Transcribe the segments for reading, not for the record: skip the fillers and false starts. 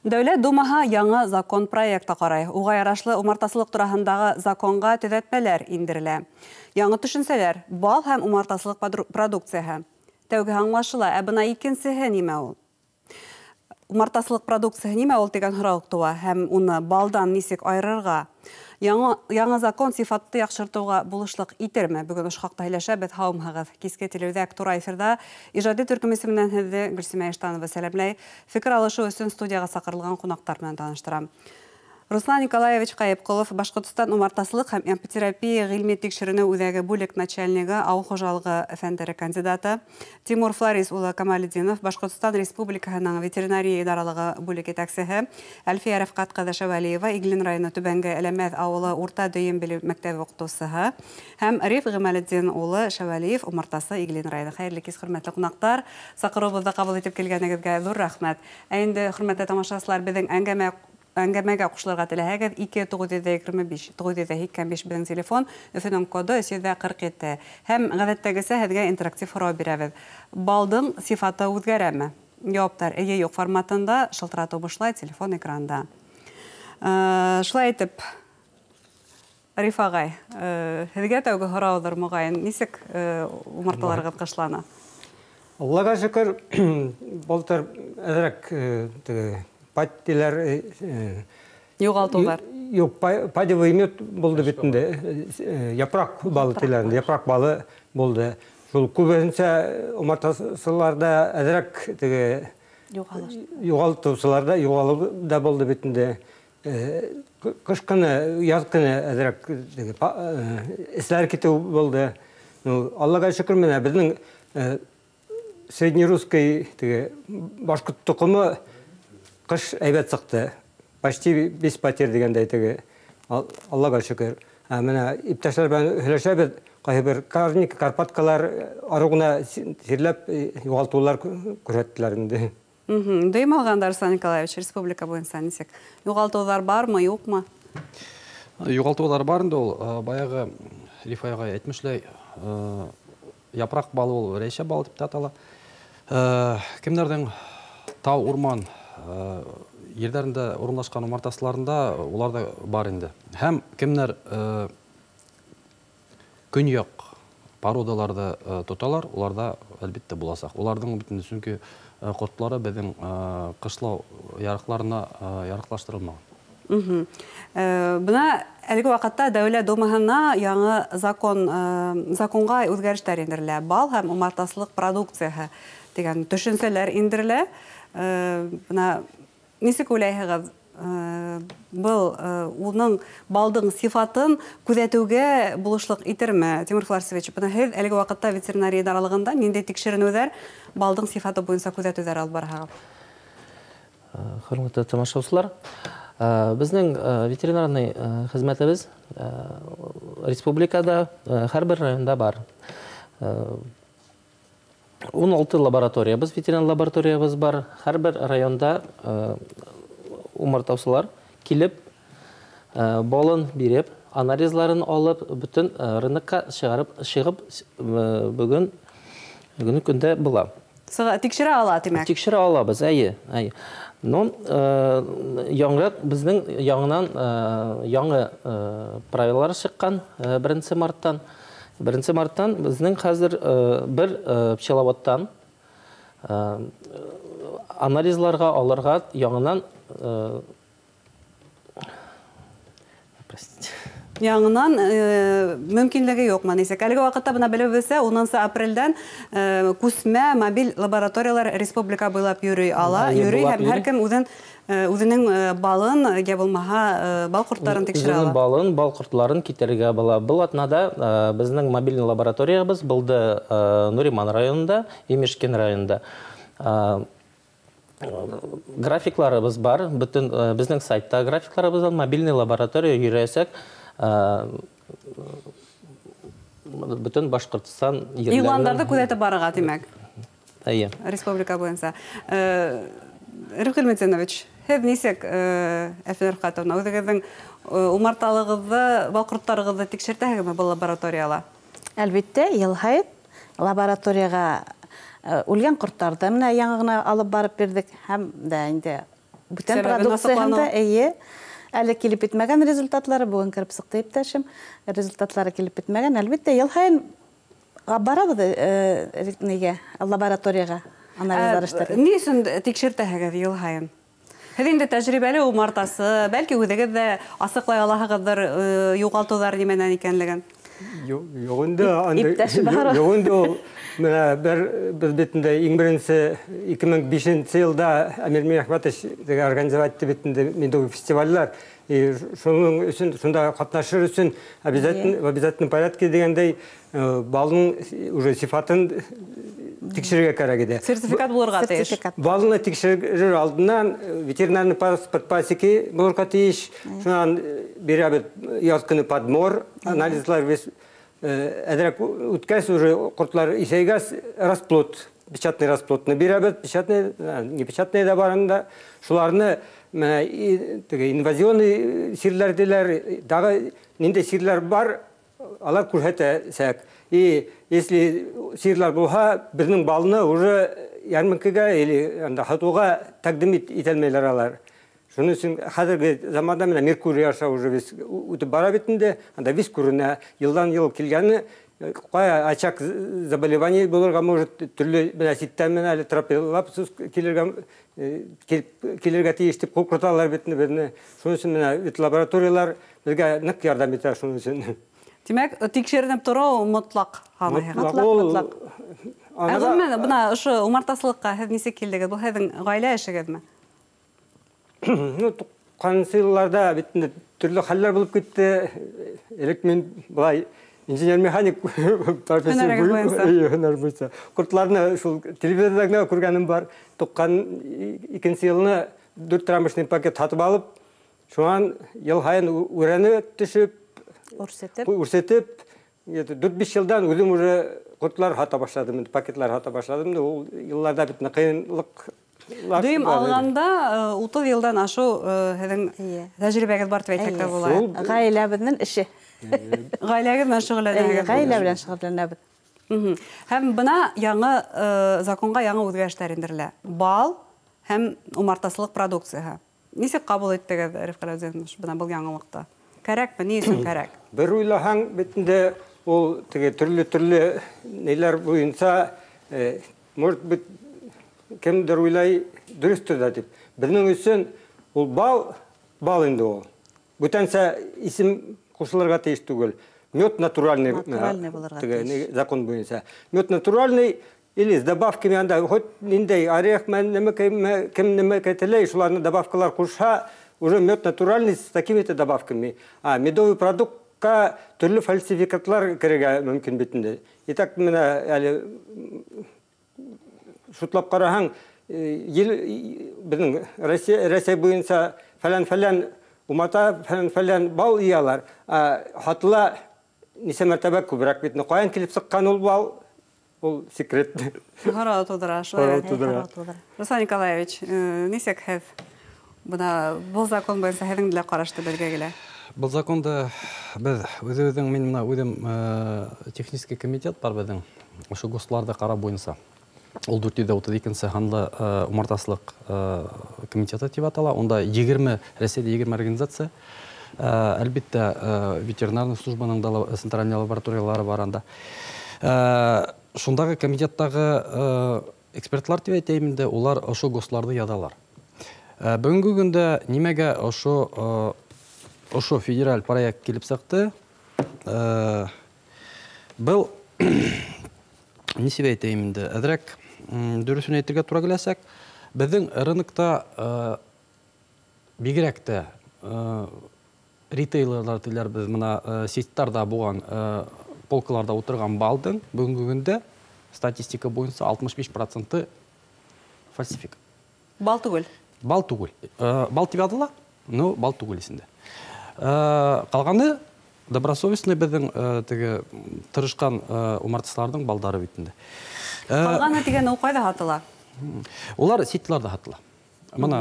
Дәүләт Думаһы яңы закон проекты ҡарай. Уға ярашлы умартасылыҡ тураһындағы законға төҙәтмәләр индерелә. Яңы төшөнсәләр – бал һәм умартасылыҡ продукцияһы. Тәүге аңлашыла, ә бына икенсеһе нимә ул? Умартасылыҡ продукцияһы нимә ул тигән һорау тыуа һәм уны балдан нисек айырырға? Яңы закон сифатты яҡшыртыуға булышлыҡ итерме? Бөгөн ошо хаҡта һөйләшәбеҙ. Һаумыһығыҙ! Киске телеүҙәк тура эфирҙа ижади төркөм исеменән һеҙҙе Гөлсимә Иштанова сәләмләй. Фекер алышыу өсөн студияға саҡырылған ҡунаҡтар менән таныштырам. Руслан Николаевич Ҡайыпҡолов, Башҡортостан умартасылыҡ һәм апитерапия ғилми тикшеренеү үҙәге бүлек начальнигы, ауыл хужалығы фәндәре кандидаты. Тимур Фларис улы Камалетдинов, Башҡортостан Республикаһының ветеринария идаралығы бүлек етәксеһе. Әлфиә Рәфҡәт ҡыҙы Шәүәлиева, Иглин районы Түбәнге Әләмәҙ ауылы урта дөйөм белем мәктәбе уҡытыусыһы. Һәм Риф Ғималетдин улы Шәүәлиев, умартасы, Иглин районы. Хәйерле кис, хөрмәтле ҡунаҡтар! Саҡырыуыбыҙҙы ҡабул итеп килгәнегеҙгә ҙур рәхмәт. Ә инде, хөрмәтле тамашасылар, беҙҙең әңгәмәгә ҡушылырға теләһәгеҙ, 2 925 985 беҙҙең телефон, Өфөнөң коды 347. Һәм ғәҙәттәгесә һеҙгә интерактив һорау бирәбеҙ. Балдың сифаты үҙгәрәме? Яуаптар эйе юҡ форматында, шылтыратыу бушлай, телефон экранда. Шулай итеп, Риф ағай, һеҙгә тәүге һорауҙыр моғайын, нисек умарталарығыҙ ҡышлана? Аллаға шөкөр, былтыр әҙерәк паттилар юғалтыуҙар. Юҡ, падевый мед булды бит инде. Япраҡ балы тиләр, япраҡ балы булды. Шул күбеһенсә умартасыларҙа әҙерәк теге юғалтыусыларҙа юғалыу да булды бит инде. Ҡыш көнө, яҙ көнө әҙерәк теге эсләр китеү булды. Ну, Аллаға шөкөр, менә беҙҙең среднерусский теге башҡорт тоҡомо ҡыш әйбәт сыҡты. Почти без потерь дигәндәй теге. Аллаға шөкөр. Менә иптәшләр белән һөйләшәбеҙ, ҡайһы бер карник, карпаткалар арыу ғына тирләп юғалтыулар күрһәттеләр инде. Дөйөм алғанда, Руслан Николаевич, республика буйынса нисек? Юғалтыуҙар бармы, юҡмы? Юғалтыуҙар бар инде ул. Баяғы Риф ағай әйтмешләй, япраҡ балы ул рәйшә балы тип тә атала. Кемдәрҙең тау, урман ерҙәрендә урынлашҡан умартасыларында улар да бар инде. Һәм кемдәр көньяҡ породаларҙы тоталар, уларҙа әлбиттә буласаҡ. Уларҙың бит инде, сөнки ҡортлары беҙҙең ҡышлау ярыҡларына ярыҡлаштырылмаған. Бына әлеге ваҡытта Дәүләт Думаһына яңы законға үҙгәрештәр индерелә. Бал һәм умартасылыҡ продукцияһы тигән төшөнсәләр индерелә. Бына нисек уйлайһығыҙ, был уның балдың сифатын күҙәтеүгә булышлыҡ итерме? Тимур Фларсович, бына һеҙ әлеге ваҡытта ветеринария идаралығында ниндәй тикшеренеүҙәр, балдың сифаты буйынса күҙәтеүҙәр алып бараһығыҙ? Хөрмәтле тамашасылар, беҙҙең ветеринарный хеҙмәтебеҙ республикада һәр бер районда бар. 16 лабораториябыҙ, ветеринар лабораториябыҙ бар. Һәр бер районда умартаусылар килеп, балын биреп, анализларын алып, бөтөн рынокка шығып бөгөн көндә була. Тикшерә ала, тимәк? Тикшерә алабыҙ, әйе, әйе. Но яңы, беҙҙең яңынан яңы правилалар сыҡҡан 1 марттан. 1 марттан беҙҙең хәҙер бер пчеловодтан анализларға алырға яңынан, простите. Яңынан мөмкинлеге юҡмы нисек? Әлеге ваҡытта бына белебеҙсә, 10 апрелдән күсмә мобиль лабораториялар республика буйлап йөрөй ала, йөрөй һәм һәр кем үҙенең балын, йә булмаһа бал ҡорттарын тикшерә ала. Үҙенең балын, бал ҡортларын китерергә була. Был атнада беҙҙең мобиль лабораториябыҙ булды Нуриман районында, Емешкин районында. Графикларыбыҙ бар, бөтөн беҙҙең сайтта графикларыбыҙ бар, мобильный лаборатория йөрөйәсәк. Бөтөн Башҡортостан ерҙәренән. Иғландарҙы күҙәтеп барырға, тимәк. Эйе. Республика буйынса. Риф Ғилметдинович, һеҙ нисек, Әлфиә Рәфҡәтовна, үҙегеҙҙең умарталығыҙҙы, бал ҡорттарығыҙҙы тикшертәһегеҙме был лабораторияла? Әлбиттә, йыл һайын лабораторияға үлгән ҡорттарҙы менә яңы ғына алып барып бирҙек һәм дә инде Бүтән продукцияһында эйе. Әле килеп бөтмәгән результатлары, бүген кереп сыҡты иптәшем. Результатлары килеп бөтмәгән. Әлбиттә, йыл һайын барабыҙ нигә, лабораторияға анализдар эшләргә. Ни өсөн тикшертәһегеҙ йыл һайын? Һеҙ инде тәжрибәле умартасы, бәлки үҙегеҙ ҙә асыҡлай алаһығыҙҙыр юғалтыуҙар нимәнән икәнлеген. Юҡ инде, юҡ инде ул. Менә бер беҙ бит инде иң беренсе 2005 йылда Әмир Мирәхмәтович организовать итте бит инде медовый фестивальләр. И шуның өсөн, шунда ҡатнашыр өсөн обязательно, в обязательном порядке дигәндәй балның уже сифатын тикшерергә кәрәк иде. Сертификат булырға тейеш. Балны тикшерер алдынан ветеринарный паспорт пасеки булырға тейеш. Шунан бирәбеҙ яҙ көнө подмор, анализлар весь әҙерәк үткәс уже ҡортлар исәйгәс расплод, печатный расплодны бирәбеҙ, печатный, не печатный да бар анда. Шуларны теге инвазионный сирләр диләр, тағы ниндәй сирләр бар, алар күрһәтәсәк. И если сирләр булһа, беҙҙең балны уже ярминкәгә или анда һатыуға тәҡдим итәлмәйләр алар. Шуның өсөн хәҙерге заманда менә Меркурий аша уже весь үтеп бара бит инде, анда весь күренә, йылдан йыл килгәне ҡая очаг заболеваний булырға может, төрлө менә ситтән менә әле тропилапсус килергә килергә тейеш дип ҡурҡыталар бит инде беҙне. Шуның өсөн менә ветлабораториялар беҙгә ныҡ ярҙам итә шуның өсөн. Тимәк, тикшеренеп тороу мотлаҡ һанайһығыҙ. Мотлаҡ. Ә ғөмүмән, бына ошо умартасылыҡҡа һеҙ нисек килдегеҙ? Был һеҙҙең ғаилә эшегеҙме? Ну, туҡһанынсы йылларҙа бит инде төрлө хәлләр булып китте. Элек мин былай инженер-механик профессия һөнәр буйынса. Ҡортларны шул телевизорҙа гына күргәнем бар. 92 йылны 4 рамочный пакет һатып алып, шунан йыл һайын үрәне төшөп, үрсетеп, 4-5 йылдан үҙем уже ҡортлар һата башладым, пакетлар һата башладым. Ул йылларҙа бит ҡыйынлыҡ. Дөйөм алғанда 30 йылдан ашыу һеҙҙең тәжрибәгеҙ бар тип әйтһәк тә була. Ғаиләбеҙҙең эше. Ғаиләгеҙ менән шөғөлләнәһегеҙ. Ғаилә белән шөғөлләнәбеҙ. Һәм бына яңы законға яңы үҙгәрештәр индерелә. Бал һәм умартасылыҡ продукцияһы. Нисек ҡабул иттегеҙ, Риф Ҡәләүҙинович, бына был яңылыҡты? Кәрәкме, ни өсөн кәрәк? Бер уйлаһаң, бит инде ул теге төрлө-төрлө ниләр буйынса, может быть, кемдер уйлай дөрөҫтөр ҙә тип. Беҙҙең өсөн ул бал, бал инде ул. Бүтәнсә исем ҡушылырға тейеш түгел. Мед натуральный, закон буйынса. Мед натуральный или с добавками анда хоть ниндәй орех менән кем нәмәкәй теләй, шуларны добавкалар ҡушһа, уже мед натуральный с такими-то добавками. А медовый продуктка төрлө фальсификатлар керергә мөмкин бит инде. И так менә әле шутлап ҡараһаң, беҙҙең Россия буйынса фәлән-фәлән умарта, фәлән-фәлән бал йыялар. Һатыла нисә мәртәбә күберәк бит. Ҡайҙан килеп сыҡҡан ул бал? Ул секрет. Һорау тыуҙыра, шулай. Руслан Николаевич, нисек һеҙ бына был закон буйынса һеҙҙең дә ҡарашты белгә килә? Был законды беҙ үҙебеҙҙең, мин бына үҙем технический комитет бар беҙҙең, ошо ГОСТларҙы ҡарау буйынса. Ул 432 һанлы умартасылыҡ комитеты тип атала. Унда 20, Рәсәйҙә 20 организация. Әлбиттә, ветеринарный службаның да центральный лабораториялары бар анда. Шундағы комитеттағы экспертлар тип әйтәйем инде, улар ошо ГОСТларҙы яҙалар. Бөгөнгө көндә нимәгә ошо федераль проект килеп сыҡты? Был нисек әйтәйем инде, әҙерәк дөрөҫөн әйтергә тура киләсәк. Беҙҙең рынокта бигерәк тә ритейлерлар тиләр, беҙ бына сеттарҙа булған, полкаларҙа ултырған балдың бөгөнгө көндә статистика буйынса 65% фальсификат. Бал түгел. Бал түгел. Бал тип яҙыла, но бал түгел эсендә. Ҡалғаны добросовестный беҙҙең теге тырышҡан умартасыларҙың балдары бит инде. Ҡалғаны тигән ул ҡайҙа һатыла? Улар сеттарҙа һатыла. Мына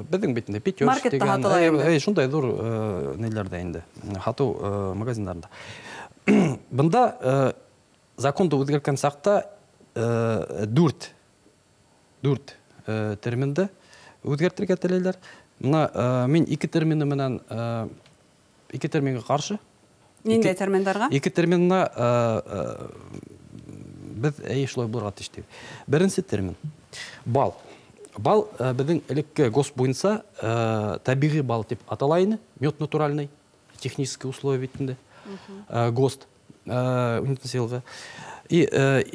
беҙҙең бит инде Пятерочка тигән, шундай ҙур неләрҙә инде, һатыу магазиндарында. Бында законды үҙгәрткән саҡта дүрт терминды үҙгәртергә теләйләр. Мына мин ике термины менән ике терминға ҡаршы. Ниндәй терминдарға? Ике терминына беҙ әй шулай булырға тейеш тип. Беренсе термин бал. Бал беҙҙең элекке ГОСТ буйынса тәбиғи бал тип атала ине, мед натуральный, технические условия бит инде. ГОСТ 12 йылғы. И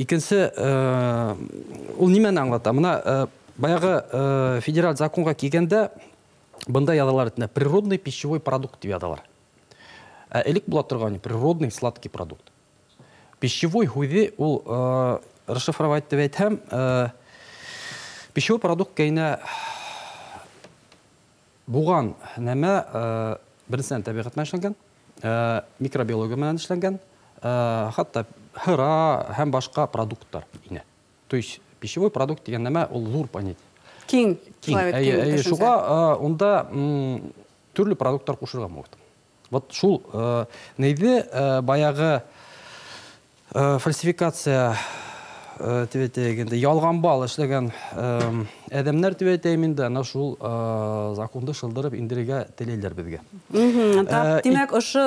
икенсе ул нимәне аңлата? Мына баяғы федераль законға килгәндә бында яҙалар итенә природный пищевой продукт тип яҙалар. Ә элек була торған природный сладкий продукт. Пищевой һүҙе ул расшифровать тип әйтһәм, пищевой продукт кәйнә булған нәмә беренсенән тәбиғәт менән эшләнгән, микробиология менән эшләнгән, хатта һыра һәм башҡа продукттар инә. То есть пищевой продукт тигән нәмә ул ҙур понятие. Киң. Киң. Әйе, шуға унда төрлө продукттар ҡушырға могут. Вот шул нейҙе баяғы фальсификация тип әйтәйек инде, ялған бал эшләгән әҙәмнәр тип әйтәйем инде, ана шул законды шылдырып индерергә теләйләр беҙгә. Тимәк, ошо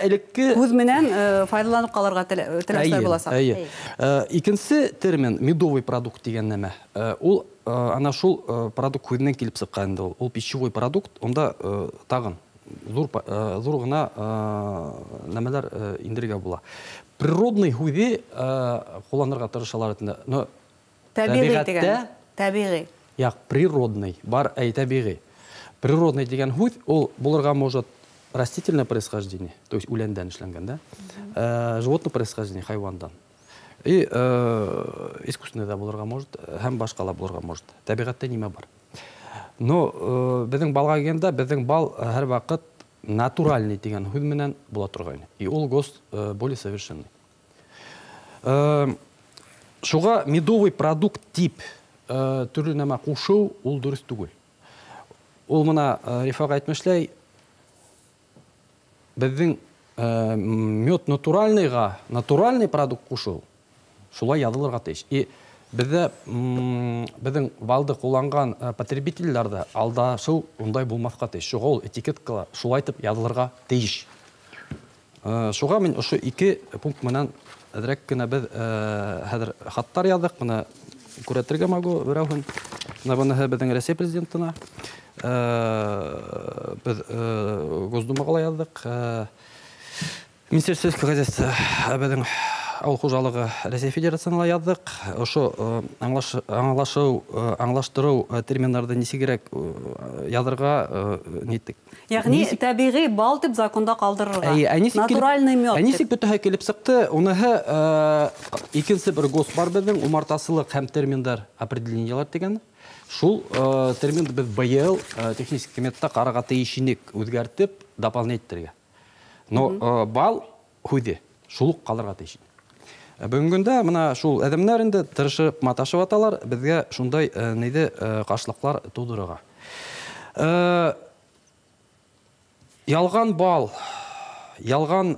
элекке һүҙ менән файҙаланып ҡалырға теләүселәр буласаҡ. Әйе. Икенсе термин медовый продукт тигән нәмә. Ул ана шул продукт һүҙенән килеп сыҡҡан инде ул. Ул пищевой продукт, унда тағын ҙур ғына нәмәләр индерергә була. Природный һүҙе ҡулланырға тырышалар инде. Но тәбиғи тигән. Тәбиғи. Яҡ, природный, бар, әй, тәбиғи. Природный тигән һүҙ ул булырға может растительное происхождение, то есть үләндән эшләнгән, да? Животное происхождение, хайуандан. И искусственный да булырға может, һәм башҡа ла булырға может. Тәбиғәттә нимә бар? Но беҙҙең балға килгәндә, беҙҙең бал һәр ваҡыт натуральный тигән һүҙ менән була торғайны. И ул ГОСТ более совершенный. Шуға медовый продукт тип төрлө нәмә ҡушыу ул дөрөҫ түгел. Ул мына Рифаға әйтмешләй, беҙҙең мед натуральныйға натуральный продукт ҡушыу шулай яҙылырға тейеш. И беҙҙә беҙҙең балды ҡулланған потребителдәрҙә алдашыу ундай булмаҫҡа тейеш. Шуға ул этикеткала шулай итеп яҙылырға тейеш. Шуға мин ошо ике пункт менән әҙерәк кенә беҙ хәҙер хаттар яҙҙыҡ. Бына күрһәтергә могу берәүһен. Бына быныһы беҙҙең Рәсәй президентына. Беҙ Госдумаға ла яҙҙыҡ. Министерство сельского хозяйства, беҙҙең ауыл хужалығы Рәсәй Федерацияһына ла яҙҙыҡ. Ошо аңлашыу, аңлаштырыу терминнарҙы нисегерәк яҙырға ниттек. Ягъни тәбиғи бал тип законда ҡалдырырға. Натуральный мед. Ә нисек бөтәһе килеп сыҡты? Уныһы икенсе бер ГОСТ бар беҙҙең, умартасылыҡ һәм терминдар определениелар тигән. Шул терминды беҙ быйыл технический комитетта ҡарарға тейеш инек, үҙгәртеп, дополнять итергә. Но бал һүҙе шул уҡ ҡалырға тейеш. Бөгөнгө көндә мына шул әҙәмнәр инде тырышып маташып аталар, беҙгә шундай нейҙе ҡаршылыҡлар тыуҙырырға. Ялған бал, ялған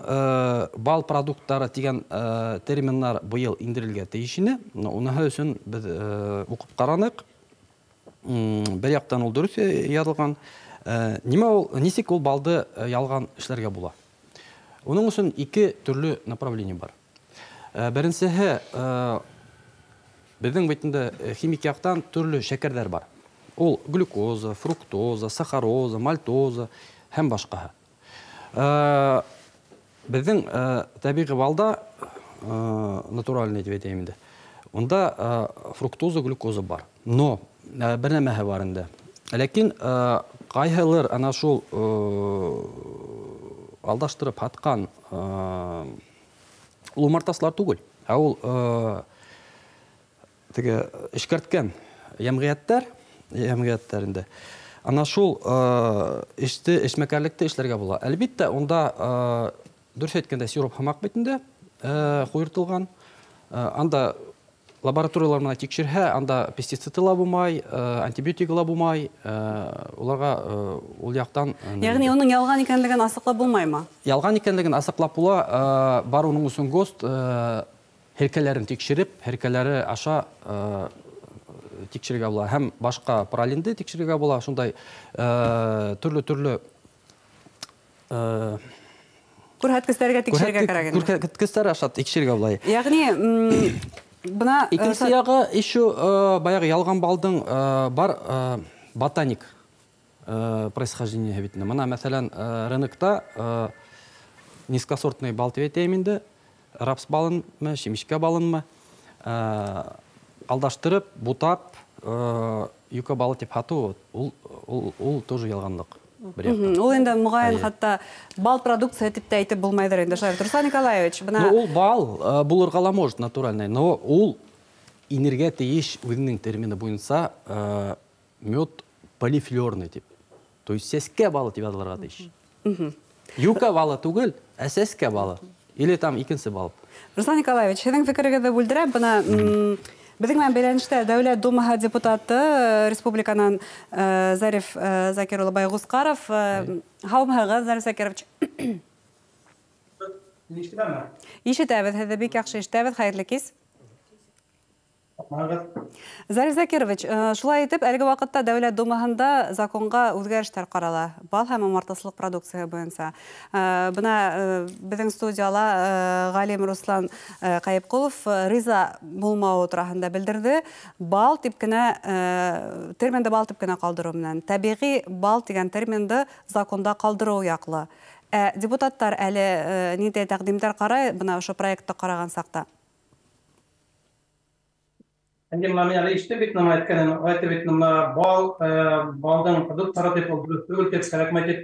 бал продукттары тигән терминнар быйыл индерелгә тейеш ине. Уныһы өсөн беҙ уҡып ҡараныҡ. Бер яҡтан ул дөрөҫ яҙылған. Нимә ул, нисек ул балды ялған эшләргә була? Уның өсөн ике төрлө направление бар. Беренсеһе, беҙҙең бит инде химик яҡтан төрлө шәкәрҙәр бар. Ул глюкоза, фруктоза, сахароза, мальтоза һәм башҡаһы. Беҙҙең тәбиғи балда, натуральный тип әйтәйем инде, унда фруктоза, глюкоза бар. Но бер нәмәһе бар инде. Ләкин ҡайһылыр ана шул алдаштырып һатҡан ул умартасылар түгел, ә ул теге эшкәрткән йәмғиәттәр, йәмғиәттәр инде. Ана шул эште, эшмәкәрлекте эшләргә була. Әлбиттә, унда дөрөҫ әйткәндә сироп һымаҡ бит инде, ҡуйыртылған. Анда лабораториялар менән тикшерһә, анда пестициды ла булмай, антибиотигы ла булмай, уларға ул яҡтан, Ягъни уның ялған икәнлеген асыҡлап булмаймы? Ялған икәнлеген асыҡлап була, бар уның өсөн ГОСТ һеркәләрен тикшереп, һеркәләре аша тикшерергә була, һәм башҡа пралинды тикшерергә була, шундай төрлө-төрлө күрһәткестәргә тикшерергә кәрәк инде. Күрһәткестәр аша тикшерергә була. Ягъни бына икенсе яғы еще баяғы ялған балдың бар ботаник происхождение бит. Мына мәҫәлән, рынокта низкосортный бал тип әйтәйем инде, рапс балынмы, шимишкә балынмы, алдаштырып, бутап, юка балы тип һатыу, ул тоже ялғанлыҡ. Ул инде моғайын хатта бал продукция тип тә әйтеп булмайҙыр инде, шулай бит, Руслан Николаевич, бына ул бал булырға ла может натуральный, но ул инергә тейеш үҙенең термины буйынса мед полифлорный тип. То есть сәскә балы тип яҙылырға тейеш. Юка балы түгел, ә сәскә балы. Или там икенсе бал. Руслан Николаевич, һеҙҙең фекерегеҙҙе бүлдерәм. Бына беҙҙең менән бәйләнештә Дәүләт Думаһы депутаты республиканан Зариф Закир улы Байғусҡаров. Һаумыһығыҙ, Зариф Закирович? Ишетәме? Ишетәбеҙ, һеҙҙе бик яҡшы ишетәбеҙ. Хәйерле кис. Зариф Закирович, шулай итеп, әлеге ваҡытта Дәүләт Думаһында законға үҙгәрештәр ҡарала. Бал һәм умартасылыҡ продукцияһы буйынса. Бына беҙҙең студияла ғалим Руслан Ҡайыпҡолов риза булмауы тураһында белдерҙе. Бал тип кенә, терминды бал тип кенә ҡалдырыу менән, тәбиғи бал тигән терминды законда ҡалдырыу яҡлы. Депутаттар әле ниндәй тәҡдимдәр ҡарай, бына ошо проектты ҡараған саҡта? Инде мына мин әле ишеттем бит, нәмә әйткәнен, әйтте бит, нәмә бал, балдың продукттары тип, ул дөрөҫ түгел тип, кәрәкмәй тип.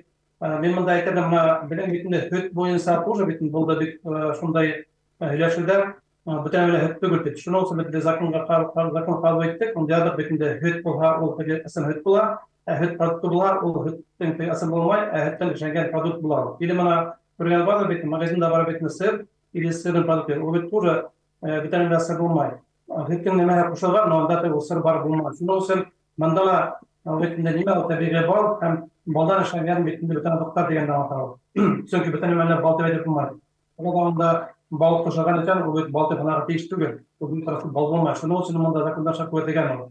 Мин монда әйтәм, мына беләм бит инде һөт буйынса тоже бит булды бит шундай һөйләшеүҙәр, бөтә нәмә һөт түгел тип. Шуның өсөн бит законға закон ҡабул иттек, унда яҙыҡ бит инде һөт булһа, ул теге ысын һөт була, ә һөт продукты була, ул һөттөң теге ысын булмай, ә һөттән эшләнгән продукт була. Или мына күргән бар бит, магазинда бар бит сыр, или сырның продукты, ул бит тоже бөтә нәмә сыр булмай. Һөттөң нәмәһе ҡушылған, но унда ул сыр бар булмай. Шуның өсөн бында ла бит инде нимә ул тәбиғи бал һәм балдан эшләнгән бит инде бөтә продукттар тигәнде аңлата ул. Сөнки бөтә нәмәне бал тип әйтеп булмай. Ул да унда бал ҡушылған икән, ул бит бал тип һанарға тейеш түгел. Ул бит тарафы бал булмай. Шуның өсөн монда закондар шарт күрһәтелгән ул.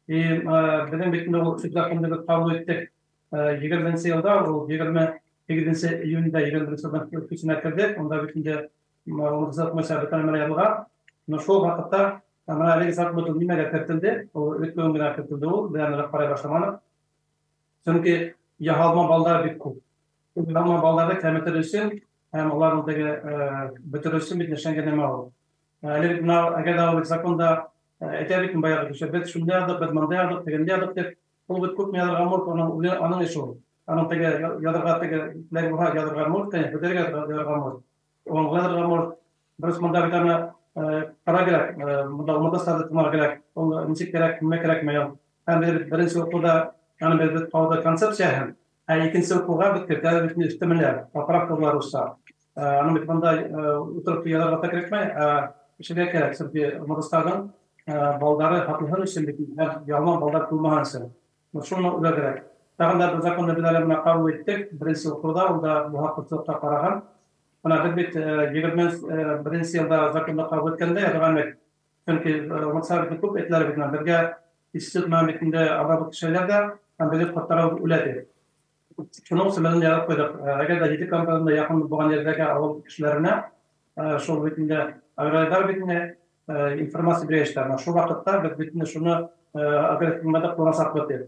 И беҙҙең бит инде ул төп законды беҙ ҡабул иттек 20 йылда, ул 28 июньдә 21 йылдан көсөнә керҙе. Унда бит инде рөхсәт буйынса бөтә нәмә яҙылған. Но шул ваҡытта мына әлеге закон бит нимәгә кертелде? Ул өткән генә кертелде ул, беҙ аны ҡарай башламаныҡ. Сөнки яһалма балдар бик күп. Ул яһалма балдарҙы кәметер өсөн һәм уларҙың теге бөтөрөр өсөн бит эшләнгән нәмә ул. Әле бит мына әгәр дә ул бит законда әйтә бит баяғы кеше, беҙ шунда яҙҙыҡ, беҙ мында яҙҙыҡ, тегендә яҙҙыҡ тип, ул бит күпме яҙырға мөмкин, аның эше ул. Аның теге яҙырға теге теләге булһа яҙырға мөмкин, бөтөргә яҙырға мөмкин. Уны яҙырға мөмкин. Дөрөҫ монда бит аны ҡарарға кәрәк, монда умартасыларҙы тыңларға кәрәк, ул нисек кәрәк, нимә кәрәкме ул. Һәм беҙ беренсе уҡыуҙа аны беҙ ҡалды концепцияһын, ә икенсе уҡыуға беҙ кертәбеҙ бит өҫтәмәләр, поправкалар русса. Аны бит монда ултырып яҙырға та кәрәкмәй, ә эшләргә кәрәк, сөнки умартасыларҙың балдары һатылһын өсөн бит, ялман балдар булмаһын өсөн. Шуны уйлар кәрәк. Тағын да бер законды беҙ әле бына ҡабул иттек, беренсе уҡыуҙа, ул да бухгалтерсылыҡҡа ҡараған. Бына беҙ бит 21 йылда законды ҡабул иткәндә яҙған бит. Сөнки умартасылар бит күп әйтәләр бит, беҙгә институт менән бит инде алда кешеләр дә һәм беҙҙе ҡорттарыбыҙ үлә тип. Шуның өсөн беҙ яҙып ҡуйҙыҡ. Әгәр ҙә ете компанияда яҡын булған ерҙәге ауыл кешеләренә шул бит инде аграрийҙар бит инде информация бирәштәр. Шул ваҡытта беҙ бит инде шуны аграрий ҡуллансаҡбыҙ тип.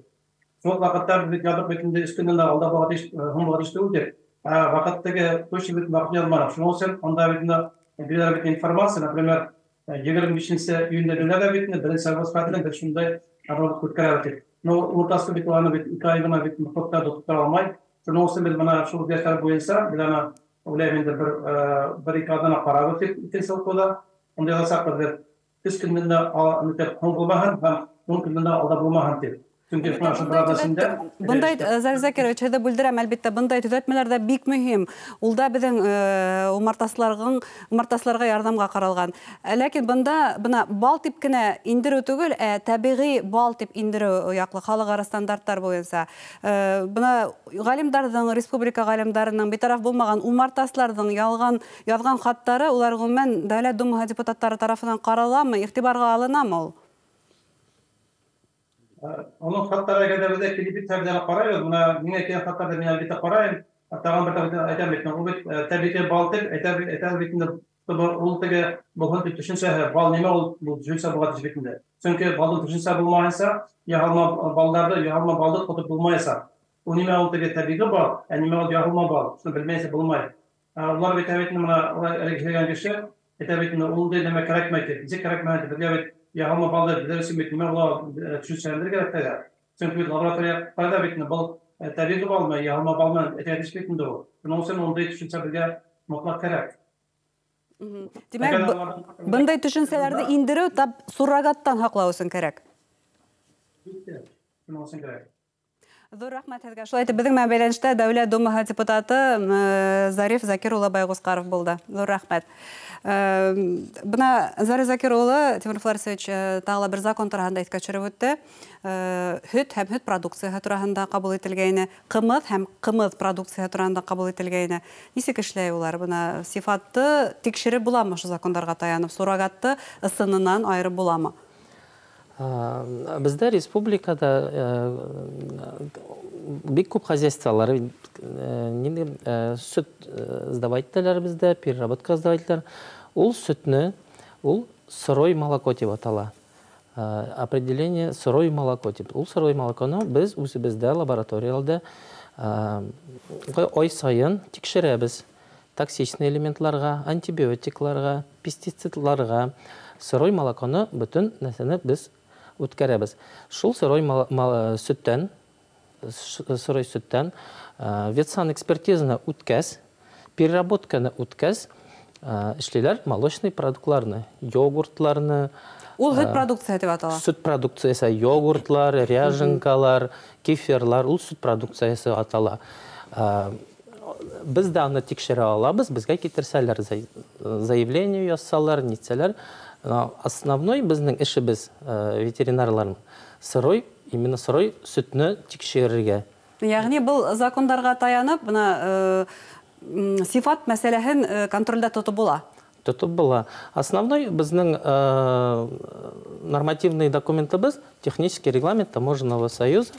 Шул ваҡытта беҙ яҙып бит инде өс көндән дә алда булған тейеш, һуң булған тейеш түгел тип. Ваҡыт теге точно бит ваҡыт яҙманыҡ. Шуның өсөн унда бит инде бирәләр бит информация, например, 25 июньдә бирәләр бит инде беренсе августҡа тиклем беҙ шундай обработка үткәрәбеҙ тип. Но уртасы бит аны бит 2 ай ғына бит тоҡтар тотора алмай. Шуның өсөн беҙ бына шул үҙгәрештәр буйынса беҙ аны уйлайым инде бер ике аҙна ҡарабыҙ тип икенсе уҡыуҙа. Унда яҙасаҡбыҙ беҙ өс көндән дә һуң булмаһын һәм 10 көндән дә алда булмаһын тип. Сөнки шуның өсөн бер аҙна эсендә Бындай, Зариф Закирович, һеҙҙе бүлдерәм, әлбиттә, бындай төҙәтмәләр дә бик мөһим. Ул да беҙҙең умартасыларға ярҙамға ҡаралған. Ләкин бында бына бал тип кенә индереү түгел, ә тәбиғи бал тип индереү яҡлы халыҡ-ара стандарттар буйынса. Бына ғалимдарҙың, республика ғалимдарының битараф булмаған умартасыларҙың яҙған хаттары, улар ғөмүмән Дәүләт Думаһы депутаттары тарафынан ҡараламы, иғтибарға алынамы ул? Оның хаттары әгәр дә бездә килеп бит һәм карайбыз, менә миңа килгән хаттарда мин әлбәттә карайм. Тагын бер тапкыр әйтәм бит, ул бит тәбиғи бал дип әйтә бит инде, ул теге булган дип төшенсә, бал нимә ул, бу төшенсә була бит инде. Чөнки балның төшенсә булмаенча, яһалма балларда яһалма балды тотып булмаячак. Ул нимә ул теге тәбиғи бал, ә нимә ул яһалма бал, шуны белмәйсә булмай. Улар бит әйтә менә әлеге килгән кеше әйтә бит инде, ул ди нәмә кәрәкмәй дип. Ничек кәрәкмәй дип, безгә бит яһалма балды белер өчен бит нимә була төшенсәләр кәрәк тә. Чөнки бит лаборатория кайда бит инде был тәбиғи балмы, яһалма балмы әйтә бит инде ул. Шуның өчен ундый төшенсә безгә мотлак кәрәк. Димәк, бындай төшенсәләрҙе индереү тап суррогаттан һаҡлау өсөн кәрәк. Шуның өсөн кәрәк. Ҙур рәхмәт һеҙгә. Шулай итеп, беҙҙең менән бәйләнештә Дәүләт Думаһы депутаты Зариф Закир улы Байғусҡаров булды. Ҙур рәхмәт. Бына Зариф Закир улы Тимур Фларисович тағы ла бер закон тураһында иҫкә төшөрөп үтте. Һөт һәм һөт продукцияһы тураһында ҡабул ителгәйне, ҡымыҙ һәм ҡымыҙ продукцияһы тураһында ҡабул ителгәйне. Нисек эшләй улар? Бына сифатты тикшереп буламы ошо закондарға таянып, суррогатты ысынынан айырып буламы? Бездә республикада бик күп хозяйстволар, нинди сөт сдавать итәләр бездә, переработка сдавать итәләр. Ул сөтне, ул сырой молоко дип атала. Определение сырой молоко дип. Ул сырой молоконы без үзебездә лабораторияләрдә ай сайын тикшерәбез. Токсичный элементларга, антибиотикларга, пестицидларга. Сырой молоконы бөтен нәрсәне без үткәрәбез. Шул сырой сөттән, сырой сөттән ветсан экспертизаны үткәз, переработканы үткәз, эшлиләр молочный продуктларны, йогуртларны. Ул һөт продукцияһы дип атала. Сөт продукцияһы, йогуртлар, ряженкалар, кефирлар, ул сөт продукцияһы атала. Без дә аны тикшерә алабыз, безгә китерсәләр, заявление язсалар, нитсәләр. Основной безнең эшебез ветеринарларның сырой, именно сырой сөтне тикшерергә. Ягъни был закондарға таянып, бына сифат мәсьәләһен контрольдә тотып була. Тотып була. Основной безнең нормативный документыбыз технический регламент Таможенного союза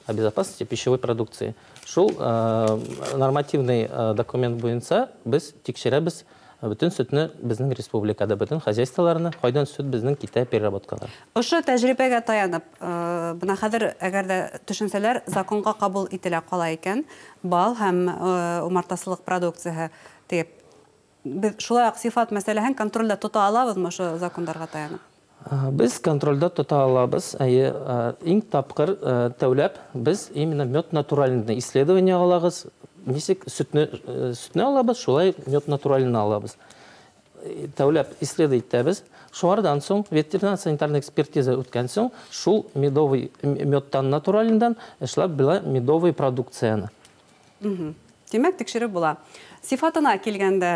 о безопасности пищевой продукции. Шул нормативный документ буенча без тикшерәбез бөтен сөтне безнең республикада, бөтен хозяйстволарны, кайдан сөт безнең китә переработкалар. Ошо тәжрибәгә таянып, бына хәҙер әгәр дә төшөнсәләр законға ҡабул ителә ҡала икән, бал һәм умартасылыҡ продукцияһы тип, беҙ шулай уҡ сифат мәсьәләһен контролдә тота алабыҙмы ошо закондарға таянып? Без контролдә тота алабыз. Әйе, иң тапҡыр тәүләп без именно мед натуральный исследование алабыз. Нисек сөтне алабыз, шулай мед натуральный алабыз. Тәүләп исследовать итәбез. Шулардан соң ветеринар санитарный экспертиза үткән соң, шул медовый медтан натуральныйдан эшләп була медовый продукцияны. Тимәк, тикшереп була. Сифатына килгәндә,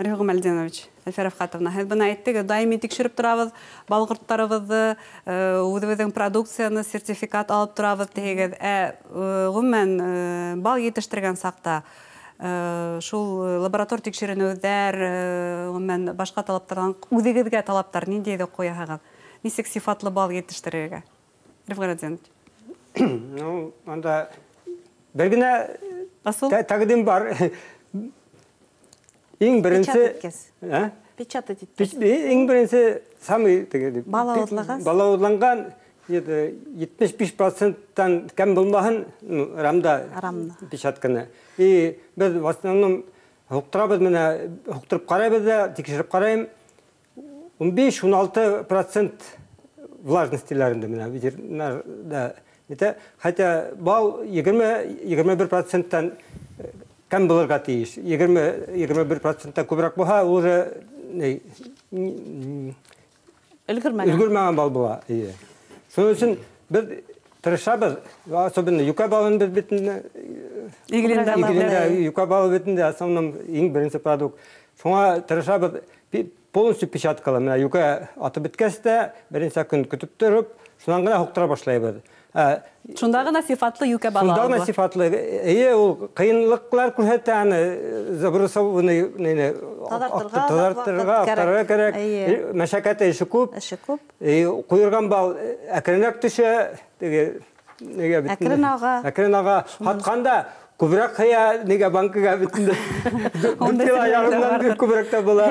Риф Гыймалтдинович, Әлфиә Рәфҡәтовна, һеҙ бына әйттегеҙ, даими тикшереп торабыҙ балғорттарыбыҙҙы, үҙебеҙҙең продукцияны сертификат алып торабыҙ тиһегеҙ. Ғөмүмән, бал етештергән саҡта шул лаборатор тикшеренеүҙәр, ғөмүмән, башҡа талаптарҙан үҙегеҙгә талаптар ниндәйҙе ҡуяһығыҙ? Нисек сифатлы бал етештерергә? Риф Гыймалтдинович. Ну, анда бер генә тәҡдим бар. Иң беренсе печатать иткәс. Иң беренсе самый теге бал ауыҙлағас. Бал ауыҙланған 75%-тан кәм булмаһын, рамда печатканы. И беҙ в основном һуҡтырабыҙ, менә һуҡтырып ҡарайбыҙ ҙа, тикшереп ҡарайым. 15-16% влажностиләрендә менә ветеринарда. Хотя бал 20-21%-тан кәм булырға тейеш. 20-21%-тан күберәк булһа, ул уже өлгөрмәгән бал була. Шуның өсөн беҙ тырышабыҙ, особенно юка балын беҙ бит инде, юка балы бит инде основном иң беренсе продукт. Шуңа тырышабыҙ полностью печаткала. Менә юка атып бөткәс тә, беренсе көн көтөп тороп, шунан ғына һуҡтыра башлайбыҙ. Шунда ғына сифатлы юкә балы. Шунда ғына сифатлы. Эйе, ул ҡыйынлыҡлар күрһәтә, аны забросованный Таҙартырға, аҡтарырға кәрәк. Мәшәҡәте эше күп. Эше күп. Ҡуйырған бал әкренрәк төшә, теге нигә бит. Әкрен аға. Әкрен аға. Һатҡанда күберәк һыя, нигә банкыға бит инде. 4 кило ярымдан күберәк тә була.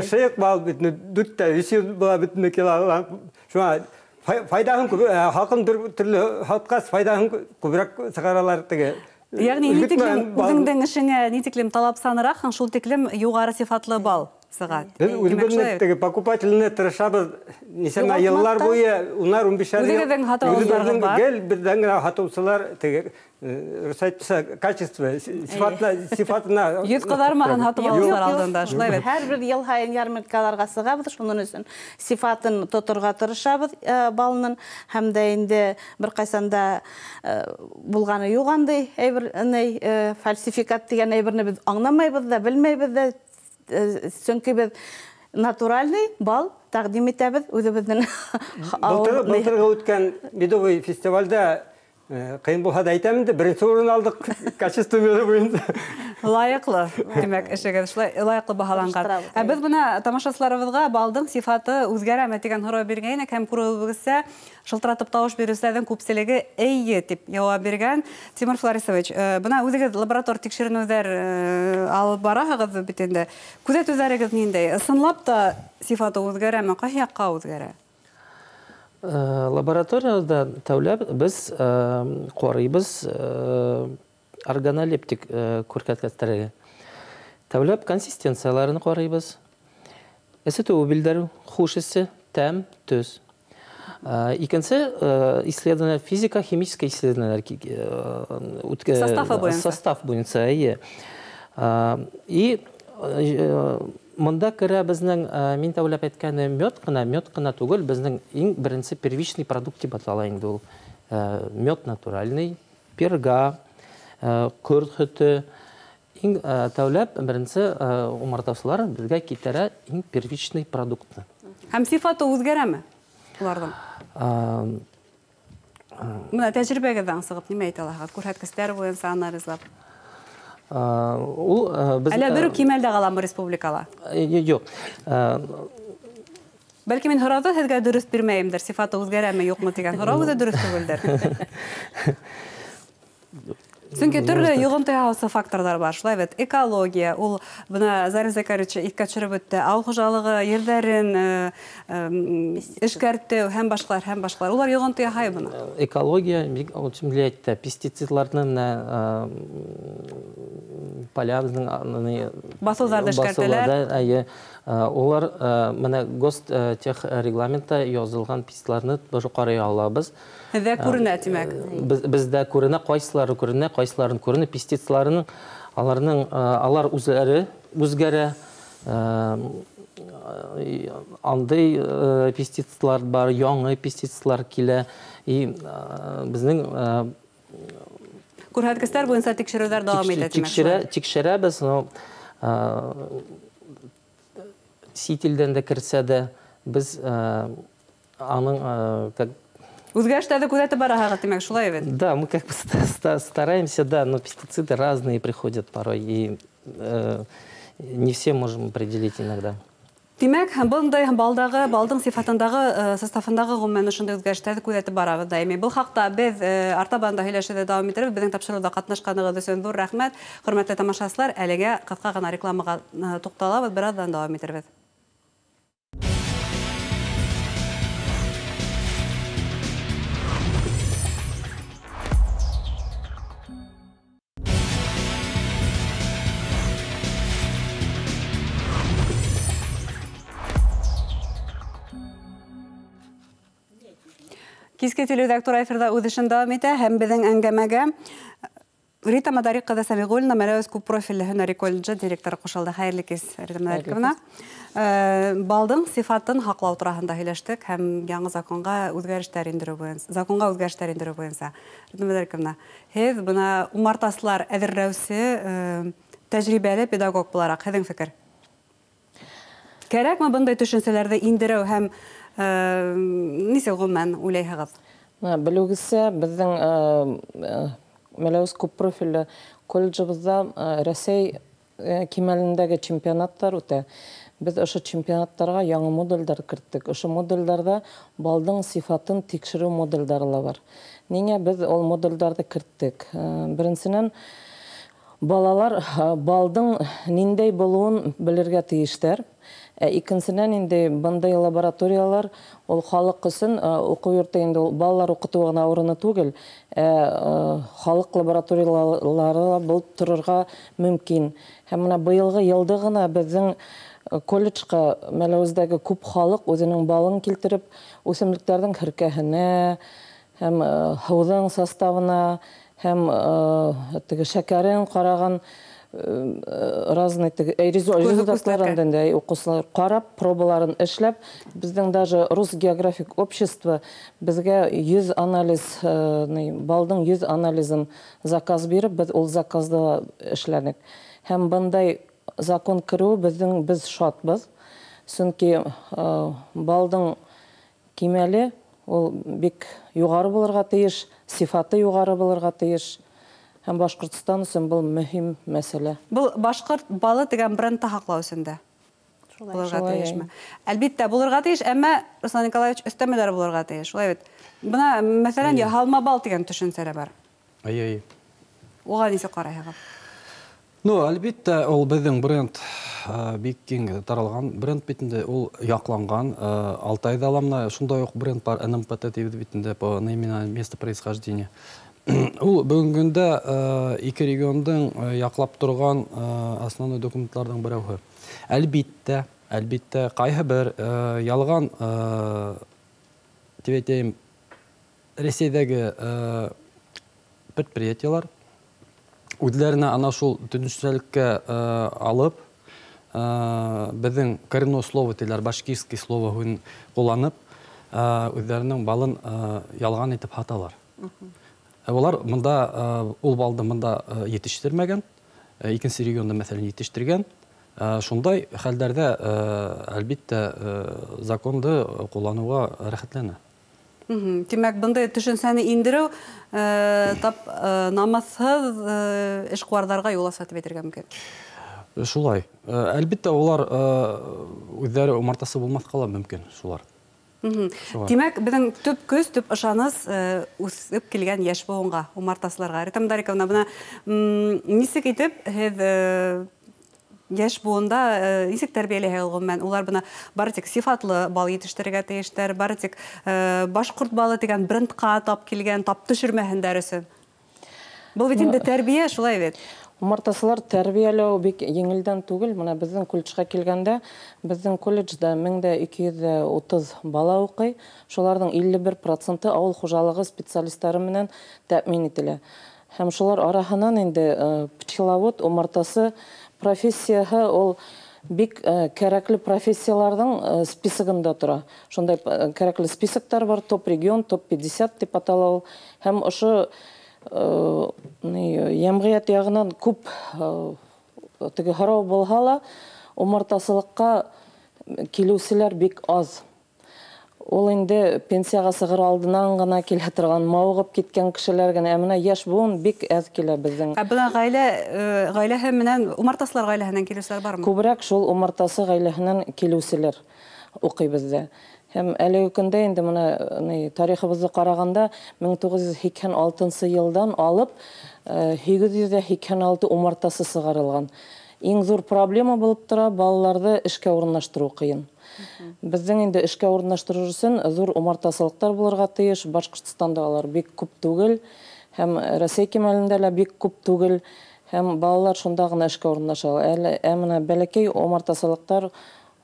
Шыйыҡ бал бит 4 тә 300 була бит инде кило. Шуңа файдаһын күп, халҡын төрлө һатҡас файдаһын күберәк сығаралар теге. Ягъни ни тиклем үҙеңдең эшеңә ни тиклем талапсаныраҡһың, шул тиклем юғары сифатлы бал сыға. Беҙ үҙебеҙҙең теге покупательне тырышабыҙ, нисәмә йыллар буйы, унар, 15-әр йыл. Үҙегеҙҙең һатыусыларығыҙ бар. Гел беҙҙән генә һатыусылар теге рөхсәт качество, сифатына йөҙ ҡыҙармаһын һатып алыусылар алдында, шулай бит. Һәр бер йыл һайын ярминкаларға сығабыҙ, шуның өсөн сифатын тоторға тырышабыҙ балының, һәм дә инде бер ҡайсан да булғаны юҡ андай әйбер, фальсификат тигән әйберне беҙ аңламайбыҙ ҙа, белмәйбеҙ ҙә, сөнки беҙ натуральный бал тәҡдим итәбеҙ үҙебеҙҙең. Былтырғы үткән медовый фестивальдә ҡыйын булһа да әйтәм инде, беренсе урын алдыҡ качество меда буйынса. Лайыҡлы, тимәк, эшегеҙ шулай лайыҡлы баһаланған. Ә беҙ бына тамашасыларыбыҙға балдың сифаты үҙгәрәме тигән һорау биргәйнек һәм күреүебеҙсә шылтыратып тауыш биреүселәрҙең күпселеге эйе тип яуап биргән. Тимур Фларисович, бына үҙегеҙ лаборатор тикшеренеүҙәр алып бараһығыҙ бит инде. Күҙәтеүҙәрегеҙ ниндәй? Ысынлап та сифаты үҙгәрәме? Ҡайһы яҡҡа үҙгәрә? Лабораторияда тәүләп беҙ ҡарайбыҙ органолептик күрһәткестәргә. Тәүләп консистенцияларын ҡарайбыҙ. Эсетеү билдәреү, хуш эсе, тәм, төҫ. Икенсе исследование физико-химическое исследование Составы буйынса. Состав буйынса, эйе. И монда керә безнең, мин тәүләп әйткәне, мед кына түгел, безнең иң беренсе первичный продукт дип атала инде ул. Мед натуральный, перга, көрт һөтө. Иң тәүләп беренсе умартасылар безгә китерә иң первичный продуктны. Һәм сифаты үзгәрәме уларҙың? Бына тәжрибәгеҙҙән сығып нимә әйтә алаһығыҙ? Күрһәткестәр буйынса анализлап. Ул, без, Әллә бер үк кимәлдә ҡаламы республикала? Юҡ. Бәлки мин һорауҙы һеҙгә дөрөҫ бирмәйемдер, сифаты үҙгәрәме, юҡмы тигән һорау үҙе дөрөҫ түгелдер. Сөнки төрлө йоғонто яһаусы факторҙар бар, шулай бит. Экология, ул бына Зарин Закарович иҫкә төшөрөп үтте, ауыл хужалығы ерҙәрен эшкәртеү һәм башҡалар, һәм башҡалар. Улар йоғонто яһай бына. Экология бик влияет, пестицидларны менә поля беҙҙең, Баҫыуҙарҙы эшкәртәләр. Баҫыуҙарҙа, әйе. Улар менә гостехрегламентта язылған пестицидларны тоже ҡарай алабыҙ. Һеҙҙә күренә, тимәк. Беҙҙә күренә, ҡайсылары күренә, ҡайсыларын күренә, пестицидларының, аларның, алар үзләре үзгәрә. Андай пестицидлар бар, яңы пестицидлар килә. И безнең Күрһәткестәр буйынса тикшереүҙәр дауам итә, тимәк, шулай. Тикшерәбеҙ, но сит илдән дә керсә дә, без аның, как Үҙгәрештәрҙе күҙәтеп бараһығыҙ, тимәк, шулай бит? Да, мы как бы стараемся, да, но пестициды разные приходят порой, и не все можем определить иногда. Тимәк, бындай балдағы, балдың сифатындағы, составындағы ғөмүмән ошондай үҙгәрештәрҙе күҙәтеп барабыҙ даими. Был хаҡта беҙ артабан да һөйләшеүҙә дауам итербеҙ. Беҙҙең тапшырыуҙа ҡатнашҡанығыҙ өсөн ҙур рәхмәт. Хөрмәтле тамашасылар, әлегә ҡыҫҡа ғына рекламаға туҡталабыҙ, бер аҙҙан дауам итербеҙ. Киске телеүҙәк тура эфирҙа үҙ эшен дауам итә һәм беҙҙең әңгәмәгә Рита Мадарик ҡыҙы Сәмиғуллина, Мәләүез күп профилле һөнәри колледжы директоры ҡушылды. Хәйерле кис, Рита Мадариковна. Балдың сифатын һаҡлау тураһында һөйләштек һәм яңы законға үҙгәрештәр индереү буйынса, законға үҙгәрештәр индереү буйынса. Рита Мадариковна, һеҙ бына умартасылар әҙерләүсе тәжрибәле педагог булараҡ, һеҙҙең фекер? Кәрәкме бындай төшөнсәләрҙе индереү һәм нисек ғөмүмән уйлайһығыҙ? Белеүегеҙсә, беҙҙең Мәләүез күп профилле колледжыбыҙҙа Рәсәй кимәлендәге чемпионаттар үтә. Беҙ ошо чемпионаттарға яңы модулдәр керттек. Ошо модулдәрҙә балдың сифатын тикшереү модулдәре лә бар. Ниңә беҙ ул модулдәрҙе керттек? Беренсенән, балалар балдың ниндәй булыуын белергә тейештәр. Икенсенән, инде бындай лабораториялар ул халыҡ өсөн уҡыу йорто инде ул балалар уҡытыу ғына урыны түгел, халыҡ лабораториялары ла булып торорға мөмкин. Һәм бына быйылғы йылды ғына беҙҙең колледжға Мәләүездәге күп халыҡ үҙенең балын килтереп, үҫемлектәрҙең һеркәһенә һәм һыуҙың составына һәм теге шәкәрен ҡараған разный результатларын инде уҡыусылар ҡарап, пробаларын эшләп, беҙҙең даже Рус географик общество беҙгә 100 анализ, балдың 100 анализын заказ биреп, беҙ ул заказды эшләнек. Һәм бындай закон кереүе беҙ шатбыҙ, сөнки балдың кимәле ул бик юғары булырға тейеш, сифаты юғары булырға тейеш. Һәм Башҡортостан өсөн был мөһим мәсьәлә. Был башҡорт балы тигән брендты һаҡлау өсөн дә булырға тейешме? Әлбиттә, булырға тейеш, әммә Руслан Николаевич өҫтәмәләр булырға тейеш. Шулай бит. Бына, мәҫәлән, яһалма бал тигән төшөнсә лә бар. Ай-ай. Уға нисек ҡарайһығыҙ? Ну, әлбиттә, ул беҙҙең бренд бик киң таралған бренд бит инде, ул яҡланған. Алтайҙа ла мына шундай уҡ бренд бар, НМПТ тибеҙ бит инде, по наименованию места происхождения. Ул бөгөнгө көндә ике региондың яҡлап торған основной документларҙың берәүһе. Әлбиттә, әлбиттә, ҡайһы бер ялған, тип әйтәйем, Рәсәйҙәге предприятиелар үҙҙәренә ана шул төшөнсәлеккә алып, беҙҙең коренное слово тиләр, башкирский слово һүҙен ҡулланып, үҙҙәренең балын ялған итеп һаталар. Улар мында, ул балды мында етештермәгән, икенсе регионда, мәҫәлән, етештергән. Шундай хәлдәрҙә, әлбиттә, законды ҡулланыуға рәхәтләнә. Тимәк, бындай төшөнсәне индереү тап намыҫһыҙ эшҡыуарҙарға юл аса тип әйтергә мөмкин. Шулай. Әлбиттә, улар үҙҙәре умартасы булмаҫҡа ла мөмкин, шулар. Тимәк, беҙҙең төп көс, төп ышаныс үҫеп килгән йәш быуынға, умартасыларға. Рита Мдариковна, бына нисек итеп һеҙ йәш быуында нисек тәрбиәләйһегеҙ ғөмүмән? Улар бына бары тик сифатлы бал етештерергә тейештәр, бары тик башҡорт балы тигән брендҡа тап килгән, тап төшөрмәһендәр өсөн. Был бит инде тәрбиә, шулай бит? Умартасылар тәрбиәләү бик еңелдән түгел. Бына беҙҙең колледжға килгәндә, беҙҙең колледжда 1230 бала уҡый. Шуларҙың 51% ауыл хужалығы специалистары менән тәьмин ителә. Һәм шулар араһынан инде пчеловод, умартасы профессияһы ул бик кәрәкле профессияларҙың списогында тора. Шундай кәрәкле списоктар бар, топ регион, топ 50 тип атала ул. Һәм ошо йәмғиәт яғынан күп теге һорау булһа ла, умартасылыҡҡа килеүселәр бик аҙ. Ул инде пенсияға сығыр алдынан ғына килә торған, мауығып киткән кешеләр генә. Ә бына йәш быуын бик әҙ килә беҙҙең. Ә бына ғаиләһе менән, умартасылар ғаиләһенән килеүселәр бармы? Күберәк шул умартасы ғаиләһенән килеүселәр уҡый беҙҙә. Һәм әлеге көндә инде бына тарихыбыҙҙы ҡарағанда 1986 йылдан алып 886 умартасы сығарылған. Иң ҙур проблема булып тора балаларҙы эшкә урынлаштырыу ҡыйын. Беҙҙең инде эшкә урынлаштырыу өсөн ҙур умартасылыҡтар булырға тейеш. Башҡортостанда алар бик күп түгел, һәм Рәсәй кимәлендә лә бик күп түгел, һәм балалар шунда ғына эшкә урынлаша. Ә бына бәләкәй умартасылыҡтар,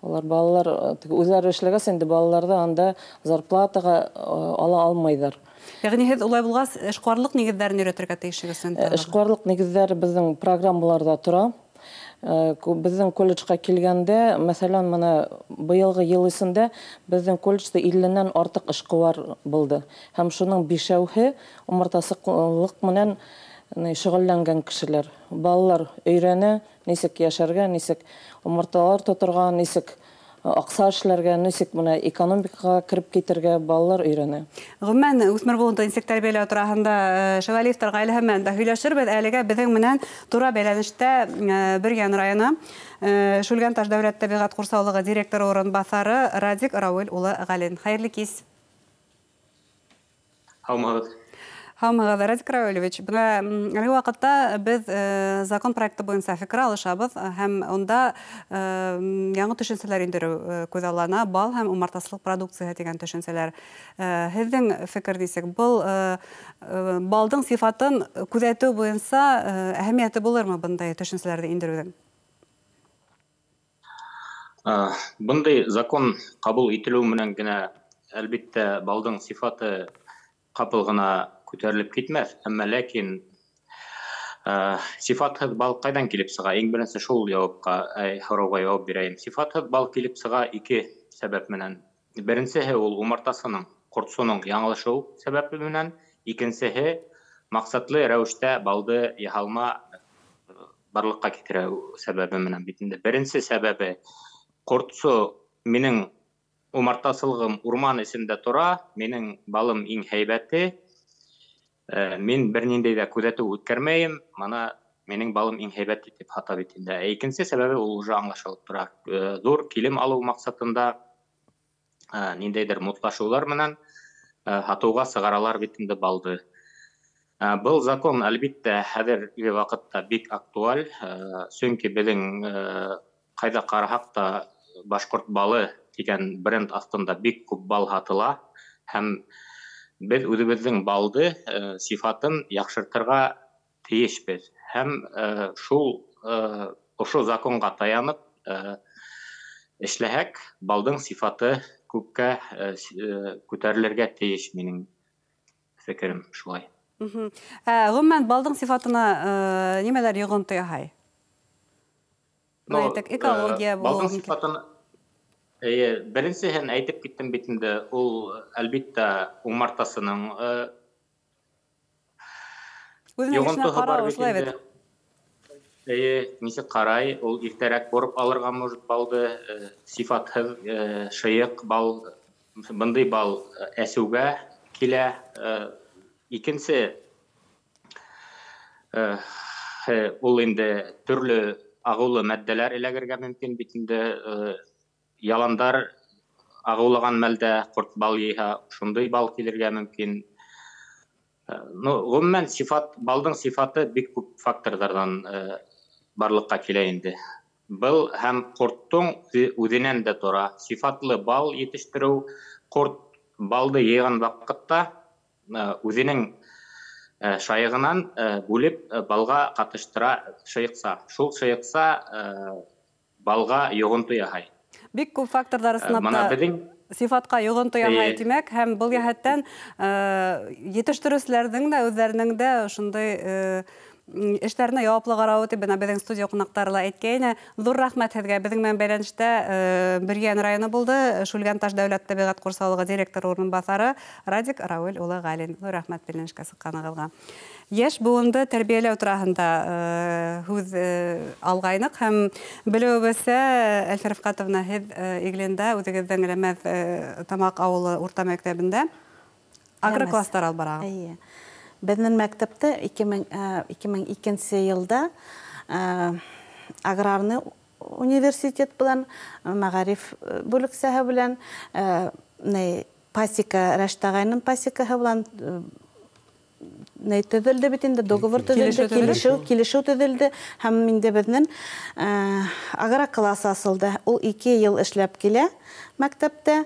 улар балалар үҙҙәре эшләгәс инде балаларҙы анда зарплатаға ала алмайҙар. Йәғни һеҙ улай булғас эшҡыуарлыҡ нигеҙҙәрен өйрәтергә тейешһегеҙ? Эшҡыуарлыҡ нигеҙҙәре беҙҙең программаларҙа тора. Беҙҙең колледжға килгәндә, мәҫәлән, бына быйылғы йыл эсендә беҙҙең колледжда 50-нән артыҡ эшҡыуар булды. Һәм шуның 5-әүһе умартасылыҡ менән шөғөлләнгән кешеләр. Балалар өйрәнә, нисек йәшәргә, нисек умарталар тоторға, нисек аҡса эшләргә, нисек бына экономикаға кереп китергә балалар өйрәнә. Ғөмүмән, үҫмер быуынды нисек тәрбиәләү тураһында Шәвәлиевтар ғаиләһе менән дә һөйләшербеҙ. Әлегә беҙҙең менән тура бәйләнештә Бөрйән районы Шүлгәнташ дәүләт тәбиғәт ҡурсаулығы директоры урынбаҫары Радик Рауил улы Ғәлин. Хәйерле кис. Һаумыһығыҙ. Һаумыһығыҙ, Радик Рауилевич. Бына әлеге ваҡытта беҙ закон проекты буйынса фекер алышабыҙ һәм унда яңы төшөнсәләр индереү күҙаллана, бал һәм умартасылыҡ продукцияһы тигән төшөнсәләр. Һеҙҙең фекер нисек? Был балдың сифатын күҙәтеү буйынса әһәмиәте булырмы бындай төшөнсәләрҙе индереүҙең? Бындай закон ҡабул ителеү менән генә әлбиттә балдың сифаты ҡапыл ғына күтәрелеп китмәҫ, әммә ләкин сифатһыҙ бал ҡайҙан килеп сыға? Иң беренсе шул яуапҡа, һорауға яуап бирәйем. Сифатһыҙ бал килеп сыға ике сәбәп менән. Беренсеһе ул умартасының, ҡортсоноң яңылышыу сәбәбе менән, икенсеһе маҡсатлы рәүештә балды яһалма барлыҡҡа килтереү сәбәбе менән бит инде. Беренсе сәбәбе ҡортсо минең умартасылығым урман эсендә тора, минең балым иң һәйбәте, мин бер ниндәй ҙә күҙәтеү үткәрмәйем, мына минең балым иң һәйбәте тип һата бит инде. Икенсе сәбәбе ул уже аңлашылып тора. Ҙур килем алыу маҡсатында ниндәйҙер мутлашыуҙар менән һатыуға сығаралар бит инде балды. Был закон әлбиттә хәҙерге ваҡытта бик актуаль, сөнки беҙҙең ҡайҙа ҡараһаҡ та башҡорт балы тигән бренд аҫтында бик күп бал һатыла һәм беҙ үҙебеҙҙең балды сифатын яҡшыртырға тейешбеҙ. Һәм шул ошо законға таянып эшләһәк, балдың сифаты күпкә күтәрелергә тейеш, минең фекерем шулай. Ғөмүмән, балдың сифатына нимәләр йоғонто яһай? Экология балдың сифатына беренсеһен әйтеп киттем бит инде, ул әлбиттә умартасының йоғонтоһо бар бит инде. Нисек ҡарай, ул иртәрәк бороп алырға может балды, сифатһыҙ шыйыҡ бал, бындай бал әсеүгә килә. Икенсе ул инде төрлө ағыулы матдәләр эләгергә мөмкин бит инде. Яландар ағыулаған мәлдә ҡорт бал йыйһа, шундай бал килергә мөмкин. Ну, ғөмүмән, сифат, балдың сифаты бик күп факторҙарҙан барлыҡҡа килә инде. Был һәм ҡорттоң үҙенән дә тора. Сифатлы бал етештереү, ҡорт балды йыйған ваҡытта үҙенең шайығынан бүлеп балға ҡатыштыра шыйыҡса. Шул шыйыҡса балға йоғонто яһай. Бик күп факторҙар ысынлап та сифатҡа йоғонто яһай, тимәк, һәм был йәһәттән етештереүселәрҙең дә үҙҙәренең дә ошондай эштәренә яуаплы ҡарауы тип бына беҙҙең студия ҡунаҡтары ла әйткәйне. Ҙур рәхмәт һеҙгә. Беҙҙең менән бәйләнештә Бөрйән районы булды. Шүлгәнташ дәүләт тәбиғәт ҡурсаулығы директоры урынбаҫары Радик Рауил улы Ғәлин. Ҙур рәхмәт бәйләнешкә сыҡҡанығыҙға. Йәш быуынды тәрбиәләү тураһында һүҙ алғайныҡ һәм белеүебеҙсә, Әлфиә Рәфҡәтовна, һеҙ Иглиндә үҙегеҙҙең Әләмәҫ Тамаҡ ауылы урта мәктәбендә агрокластар алып барағыҙ. Эйе. Беҙҙең мәктәптә 2002 йылда аграрный университет белән, мәғариф бүлексәһе белән, пасека, Рәшит ағайның пасекаһы белән төҙөлдө бит инде, договор төҙөлдө, килешеү төҙөлдө һәм инде беҙҙең агрокласс асылды. Ул 2 йыл эшләп килә мәктәптә.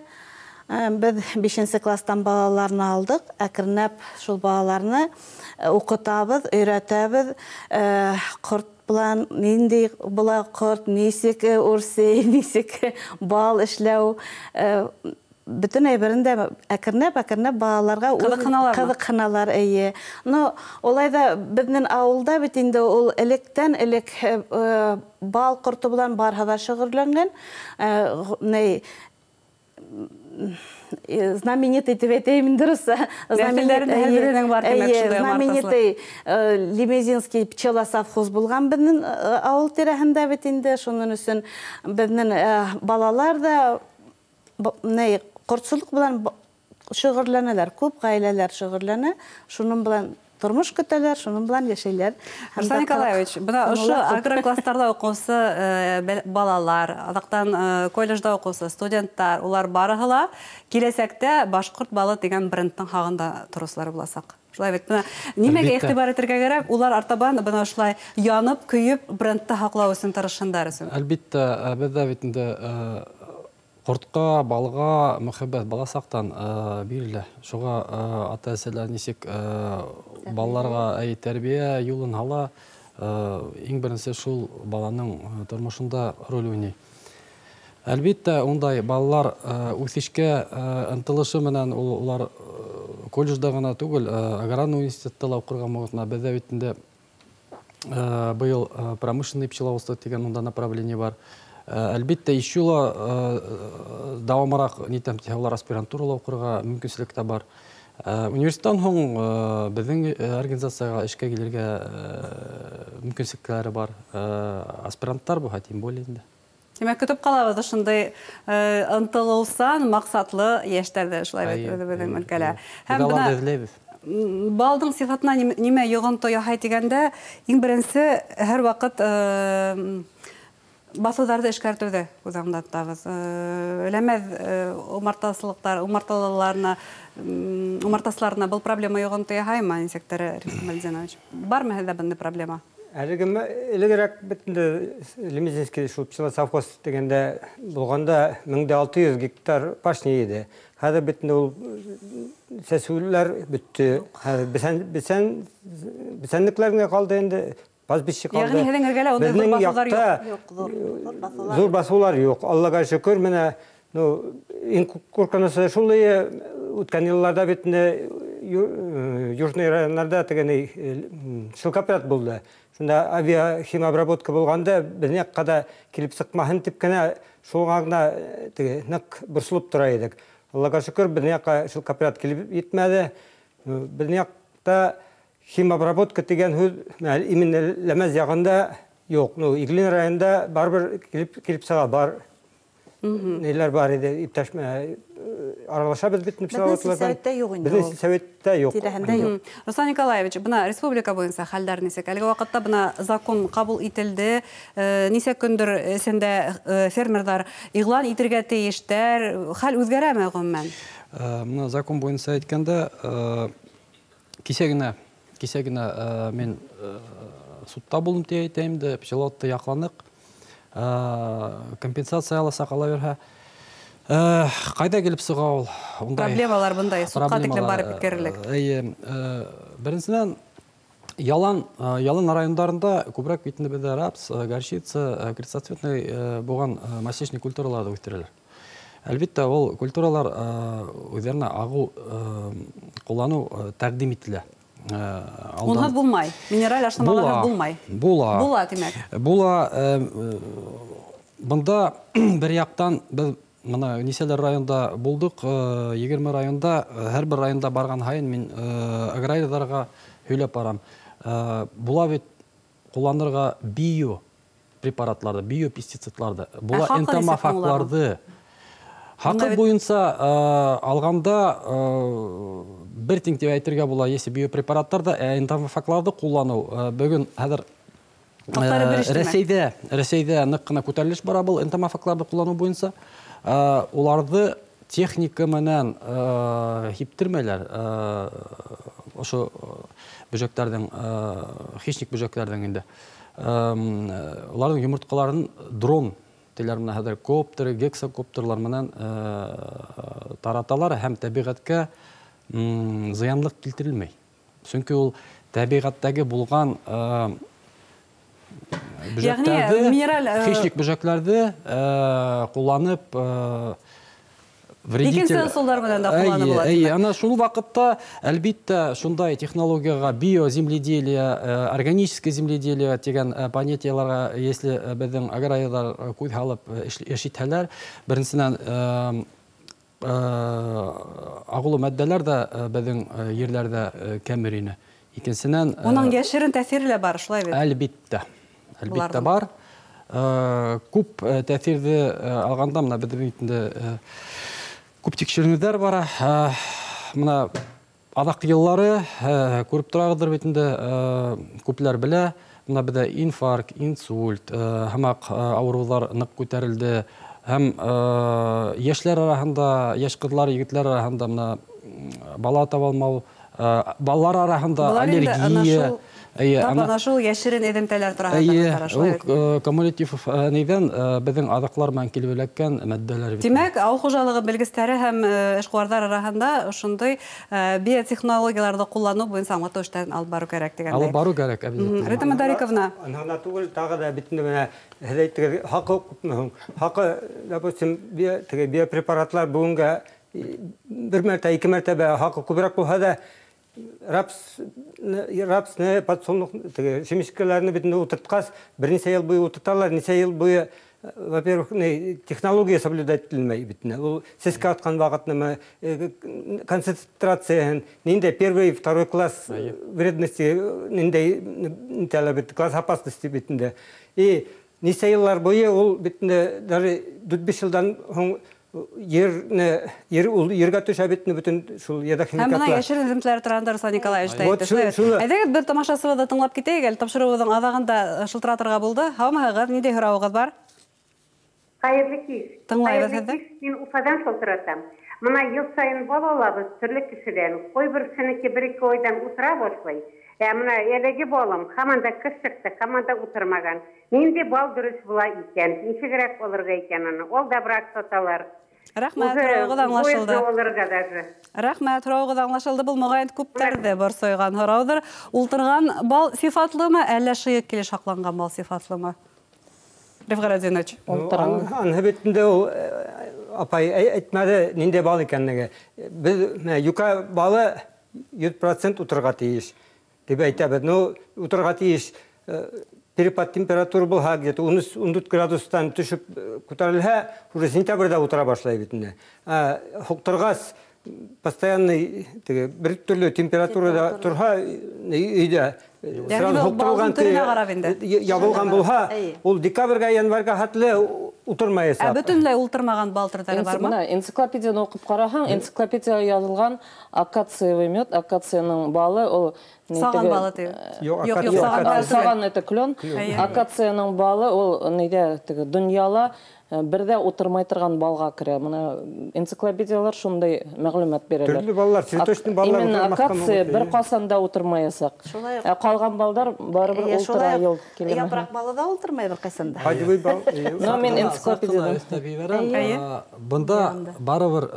Беҙ 5-нсе класстан балаларны алдыҡ, әкренләп шул балаларны уҡытабыҙ, өйрәтәбеҙ, ҡорт белән ниндәй була ҡорт, нисек үрсей, нисек бал эшләү, бөтөн әйберен дә әкренләп балаларға ҡыҙыҡһыналар, эйе. Но улай ҙа беҙҙең ауылда бит инде ул электән элек бал ҡорто белән барыһы ҙа шөғөлләнгән. Знаменитый дип әйтәйем, дөрес. Знаменитый Лимезинский пчелосовхоз булған беҙҙең ауыл тирәһендә бит инде. Шуның өсөн беҙҙең балалар да ҡортсолоҡ менән шөғөлләнәләр, күп ғаиләләр шөғөлләнә, шуның менән тормош көтәләр, шуның менән йәшәйләр. Руслан Николаевич, бына ошо агрокласстарҙа уҡыусы балалар, аҙаҡтан колледжда уҡыусы студенттар, улар барыһы ла киләсәктә башҡорт балы тигән брендтың һағында тороусылар буласаҡ. Шулай бит, бына нимәгә иғтибар итергә кәрәк? Улар артабан бына ошолай янып, көйөп брендты һаҡлау өсөн тырышһындар өсөн. Әлбиттә, беҙҙә бит инде ҡортҡа, балға мөхәббәт бала саҡтан бирелә. Шуға ата-әсәләр нисек балаларға тәрбиә юлын һала, иң беренсе шул баланың тормошонда роль уйнай. Әлбиттә, ундай балалар үҫешкә ынтылышы менән улар колледжда ғына түгел, аграрный университетта ла уҡырға мөмкин. Беҙҙә бит инде быйыл промышленный пчеловодство тигән унда направление бар. Әлбиттә, еще ла дауамыраҡ нитәм тиһә, улар аспирантурала уҡырға мөмкинселек тә бар. Университеттан һуң беҙҙең организацияға эшкә килергә мөмкинселектәре бар. Аспиранттар булһа, тем более инде. Тимәк, көтөп ҡалабыҙ ошондай ынтылыусан, маҡсатлы йәштәрҙе, шулай бит, үҙебеҙҙең өлкәлә. Һәм бына балдың сифатына нимә йоғонто яһай тигәндә, иң беренсе һәр ваҡыт баҫыуҙарҙы эшкәртеүҙе күҙ алдында тотабыҙ. Ләмәҙ умартасылыҡтар, умартасыларына был проблема йоғонто яһаймы, нисектер, Риф Камалетдинович? Бармы һеҙҙә бындай проблема? Элегерәк бит инде Лимезинский шул пчелосовхоз тигәндә булғанда 1600 гектар пашня ине. Хәҙер бит инде ул сәсеүләр бөттө. Хәҙер бесәнлекләр генә ҡалды инде. Пастбище ҡалды. Йәғни һеҙҙең эргәлә ундай ҙур баҫыуҙар юҡ. Ҙур баҫыуҙар юҡ. Аллаға шөкөр, менә, ну, иң ҡурҡынысы шул үткән йылларҙа бит инде южный районнарҙа тегене шелкопряд булды. Шунда авиахимобработка булғанда беҙҙең яҡҡа да килеп сыҡмаһын тип кенә шуға ғына теге ныҡ борсолоп тора инек. Аллаға шөкөр, беҙҙең яҡҡа шелкопряд килеп етмәне. Беҙҙең яҡта химобработка тигән һүҙ именно Ләмәз яғында юҡ. Ну, Иглин районында барыбер килеп сыға, бар. Ниләр бар ине, иптәш аралашабыҙ бит пчеловодлар. Беҙҙең сельсоветта юҡ инде. Беҙҙең сельсоветта юҡ. Тирәһендә юҡ. Руслан Николаевич, бына республика буйынса хәлдәр нисек? Әлеге ваҡытта бына закон ҡабул ителде. Нисә көндөр эсендә фермерҙар иғлан итергә тейештәр. Хәл үҙгәрәме ғөмүмән? Бына закон буйынса әйткәндә, кисә генә мин судта булдым тип әйтәйем дә, пчеловодты яҡланыҡ. Компенсация аласаҡ, ала бирһә. Ҡайҙа килеп сыға ул? Проблемалар бындай, судҡа тиклем барып еткерерлек. Эйе, беренсенән, ялан райондарында күберәк бит инде беҙҙә рапс, горчица, крестоцветный булған масличный культураларҙы үҫтерәләр. Әлбиттә, ул культуралар үҙҙәренә ағыу ҡулланыу тәҡдим ителә. Унһыҙ булмай, минераль ашламаларһыҙ булмай. Була. Була, тимәк. Була. Бында бер яҡтан беҙ мына нисәлер районда булдыҡ, 20 районда, һәр бер районда барған һайын мин аграрийҙарға һөйләп барам. Була бит ҡулланырға био препаратларҙы, биопестицидларҙы, була энтомофагларҙы. Хаҡы буйынса алғанда бер тиң тип әйтергә була, если биопрепараттарҙы, энтомофагларҙы ҡулланыу бөгөн хәҙер Рәсәйҙә ныҡ ҡына күтәрелеш бара был энтомофагларҙы ҡулланыу буйынса. Уларҙы техника менән һиптермәйләр, ошо бөжәктәрҙең, хищник бөжәктәрҙең инде. Уларҙың йомортҡаларын дрон теләр менән хәҙер коптер, гексакоптерлар менән тараталар һәм тәбиғәткә зыянлыҡ килтерелмәй. Сөнки ул тәбиғәттәге булған бөжәктәрҙе, хищник бөжәктәрҙе ҡулланып вредитель. Икенсе ысулдар менән дә ҡулланып була. Эйе, ана шул ваҡытта әлбиттә шундай технологияға биоземледелие, органическое земледелие тигән понятиеларға, если беҙҙең аграрийҙар күҙ һалып эш итһәләр, беренсенән Ағулы матдәләр дә беҙҙең ерләрҙә кәмер ине. Икенсенән, уның йәшерен тәьҫире лә бар, шулай бит? Әлбиттә. Әлбиттә бар. Күп тәьҫирҙе алғанда мына беҙҙең бит инде күп тикшеренеүҙәр бара. Мына аҙаҡ йыллары күреп торағыҙҙыр бит инде, күпләр белә. Мына беҙҙә инфаркт, инсульт, һымаҡ ауырыуҙар ныҡ күтәрелде. Һәм йәшләр араһында, йәш ҡыҙлар, егетләр араһында мына бала таба алмау, балалар араһында аллергия. Тап шул йәшерен эҙемтәләр тураһында шулай. Ул кумулятив нейҙән беҙҙең аҙыҡлар менән килеп эләккән матдәләр бит. Тимәк, ауыл хужалығы белгестәре һәм эшҡыуарҙар араһында ошондай биотехнологияларҙы ҡулланыу буйынса аңлатыу эштәрен алып барыу кәрәк тигәндәй. Алып барыу кәрәк, әлбиттә. Рита Мадариковна. Ана түгел, тағы да бит инде менә һеҙ әйттегеҙ, хаҡы күпме һуң? Хаҡы, допустим, теге биопрепаратлар бөгөнгә бер мәртәбә, ике мәртәбә хаҡы күберәк булһа да, рапсны, подсолнух, семечкаларны бит инде ултыртҡас, бер нисә йыл буйы ултырталар, нисә йыл буйы, во-первых, технология соблюдать ителмәй бит инде. Ул сәскә атҡан ваҡытнымы, концентрацияһын, ниндәй первый, второй класс вредности, ниндәй нитәләр бит, класс опасности бит инде. И нисә йыллар буйы ул бит инде даже 4-5 йылдан һуң ул ергә төшә бит бөтен шул ерҙә химикатлар. Һәм бына йәшерен эҙемтәләр тураһында Руслан Николаевич та әйтте. Әйҙәгеҙ, бер тамашасыбыҙҙы тыңлап китәйек әле, тапшырыуыбыҙҙың аҙағында шылтыратырға булды. Һаумыһығыҙ, ниндәй һорауығыҙ бар? Хәйерле кис. Тыңлайбыҙ һеҙҙе. Мин Уфадан шылтыратам. Мына йыл сайын бал алабыҙ төрлө кешелән. Ҡой береһенеке бер-ике айҙан ултыра башлай. Ә мына әлеге балым һаман да ҡыш сыҡты, һаман да ултырмаған. Ниндәй бал дөрөҫ була икән? Нисегерәк алырға икән уны? Ул да брак саталар. Рәхмәт, һорауығыҙ аңлашылды. Рәхмәт, һорауығыҙ аңлашылды. Был моғайын күптәрҙе борсойған һорауҙыр. Ултырған бал сифатлымы, әллә шыйыҡ килеш һаҡланған бал сифатлымы? Рифғәт Радинович. Анһы бит инде ул апай әйтмәне ниндәй бал икәнлеге. Беҙ юка балы 100% ултырырға тейеш тип әйтәбеҙ. Ну, ултырырға тейеш перепад температура булһа, где-то 13-14 градустан төшөп күтәрелһә, уже сентябрҙә ултыра башлай бит инде. Һуҡтырғас постоянный теге бер төрлө температурада торһа, өйҙә сразу һуҡтырылған ябылған булһа, ул декабргә, январьға хәтле ултырмаясаҡ. Ә бөтөнләй ултырмаған бал төрҙәре бармы? Мына энциклопедияны уҡып ҡараһаң, энциклопедияға яҙылған акациевый мед, акацияның балы ул саған балы тип. Юҡ, юҡ, саған это клен. Акацияның балы ул нейҙә теге донъяла бер ҙә ултырмай торған балға керә. Мына энциклопедиялар шундай мәғлүмәт бирәләр. Төрлө баллар, цветочный баллар. Именно акация бер ҡасан да ултырмаясаҡ. Ә ҡалған балдар барыбер ултыра йыл килә. Япраҡ балы да ултырмай бер ҡасан да. Һадивый бал. Но мин энциклопедиядан өҫтәп ебәрәм. Бында барыбер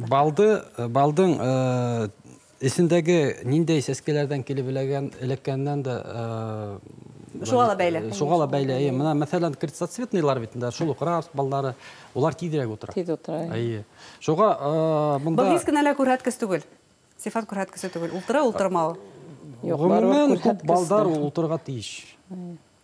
балды, балдың эсендәге ниндәй сәскәләрҙән килеп эләккәненән дә шуға ла бәйле. Шуға ла бәйле. Эйе, мына мәҫәлән, крестоцветныйлар бит инде, шул уҡ рапс балдары, улар тиҙерәк ултыра. Тиҙ ултыра. Эйе. Шуға бында был һис кенә лә күрһәткес түгел. Сифат күрһәткесе түгел. Ултыра, ултырмауы. Юҡ, ғөмүмән, күп балдар ултырырға тейеш.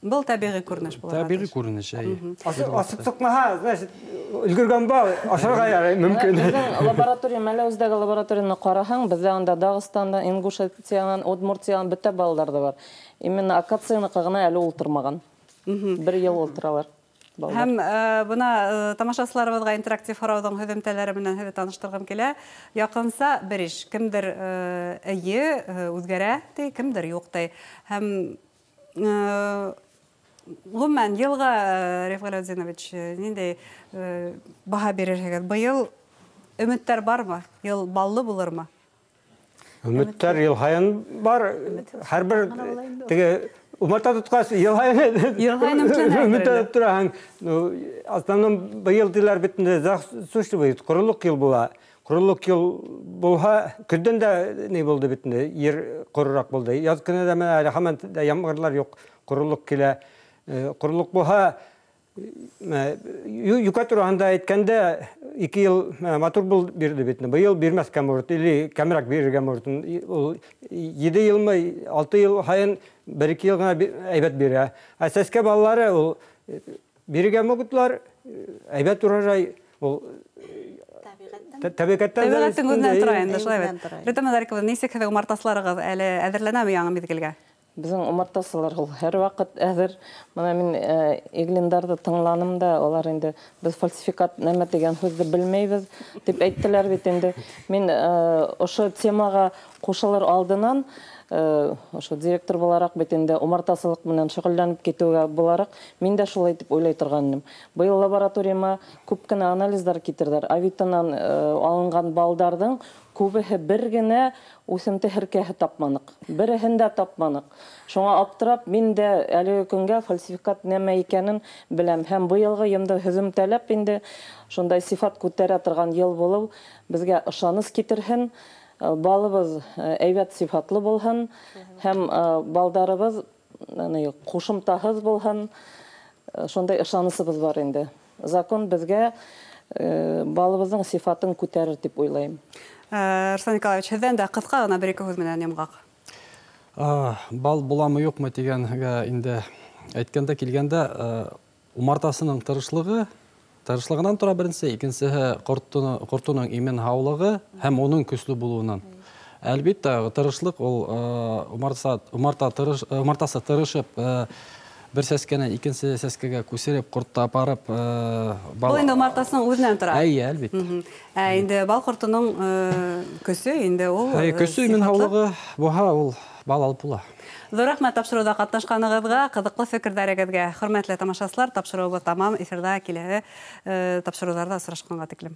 Был тәбиғи күренеш булырға. Тәбиғи күренеш, әйе. Асып сыҡмаһа, значит, өлгөргән бал ашарға ярай мөмкин. Беҙҙең лаборатория, Мәләүездәге лабораторияны ҡараһаң, беҙҙә анда Дағстанда, Ингушетиянан, Удмуртиянан бөтә балдар да бар. Именно акацияныҡы ғына әле ултырмаған. Бер йыл ултыралар. Һәм бына тамашасыларыбыҙға интерактив һорауҙың һөҙөмтәләре менән һеҙҙе таныштырғым килә. Яҡынса бер иш, кемдер эйе үҙгәрә ти, кемдер юҡ ти. Һәм ғөмүмән, йылға, Рифғәт Радинович, ниндәй баһа бирерһегеҙ? Быйыл өмөттәр бармы? Йыл баллы булырмы? Өмөттәр йыл һайын бар. Һәр бер теге умарта тотҡас йыл һайын өмөтләнеп тораһың. Основном быйыл тиләр бит инде засушливый, ҡоролоҡ йыл була. Ҡоролоҡ йыл булһа, көҙҙән дә ни булды бит инде, ер ҡорораҡ булды. Яҙ көнө дә менә әле һаман да ямғырлар юҡ, ҡоролоҡ килә. Ҡоролоҡ булһа, юка тураһында әйткәндә, 2 йыл матур был бирҙе бит. Быйыл бирмәҫкә мөрт, или кәмерәк бирергә мөрт. Ул 7 йылмы, 6 йыл һайын 1-2 йыл ғына әйбәт бирә. Ә сәскә балалары ул бирергә могутлар, әйбәт урожай, ул Тәбиғәттең үҙенән тора инде, шулай бит. Рита Мадарикова, нисек һеҙҙең умартасыларығыҙ әле әҙерләнәме яңы миҙгелгә? Беҙҙең умартасылар ул һәр ваҡыт әҙер. Бына мин иглиндарҙы тыңланым да, улар инде беҙ фальсификат нәмә тигән һүҙҙе белмәйбеҙ тип әйттеләр бит инде. Мин ошо темаға ҡушылыр алдынан ошо директор булараҡ бит инде умартасылыҡ менән шөғөлләнеп китеүгә булараҡ мин дә шулай тип уйлай торған инем. Быйыл лабораторияма күп кенә анализдар китерҙәр. Авитанан алынған балдарҙың күбеһе бер генә үҫемте һеркәһе тапманыҡ. Береһен дә тапманыҡ. Шуңа аптырап, мин дә әлеге көнгә фальсификат нәмә икәнен беләм. Һәм быйылғы йылда һөҙөмтәләп инде шундай сифат күтәрә торған йыл булыу беҙгә ышаныс китерһен. Балыбыҙ әйбәт сифатлы булһын һәм балдарыбыҙ ҡушымтаһыҙ булһын. Шундай ышанысыбыҙ бар инде. Закон беҙгә балыбыҙҙың сифатын күтәрер тип уйлайым. Руслан Николаевич, һеҙҙән дә ҡыҫҡа ғына бер-ике һүҙ менән йомғаҡ. Бал буламы юҡмы тигәнгә инде әйткәндә килгәндә умартасының тырышлығынан тора беренсе, икенсеһе ҡортоноң имен һаулығы һәм уның көслө булыуынан. Әлбиттә, тырышлыҡ ул умартасы тырышып бер сәскәнән икенсе сәскәгә күсереп, ҡортто апарып, бал. Был инде умартасының үҙенән тора. Әйе, әлбиттә. Ә инде бал ҡортоноң көсө инде ул. Көсө, имен һаулығы булһа, ул бал алып була. Ҙур рәхмәт тапшырыуҙа ҡатнашҡанығыҙға, ҡыҙыҡлы фекерҙәрегеҙгә. Хөрмәтле тамашасылар, тапшырыуыбыҙ тамам. Эфирҙа киләһе тапшырыуҙарҙа осрашҡанға тиклем.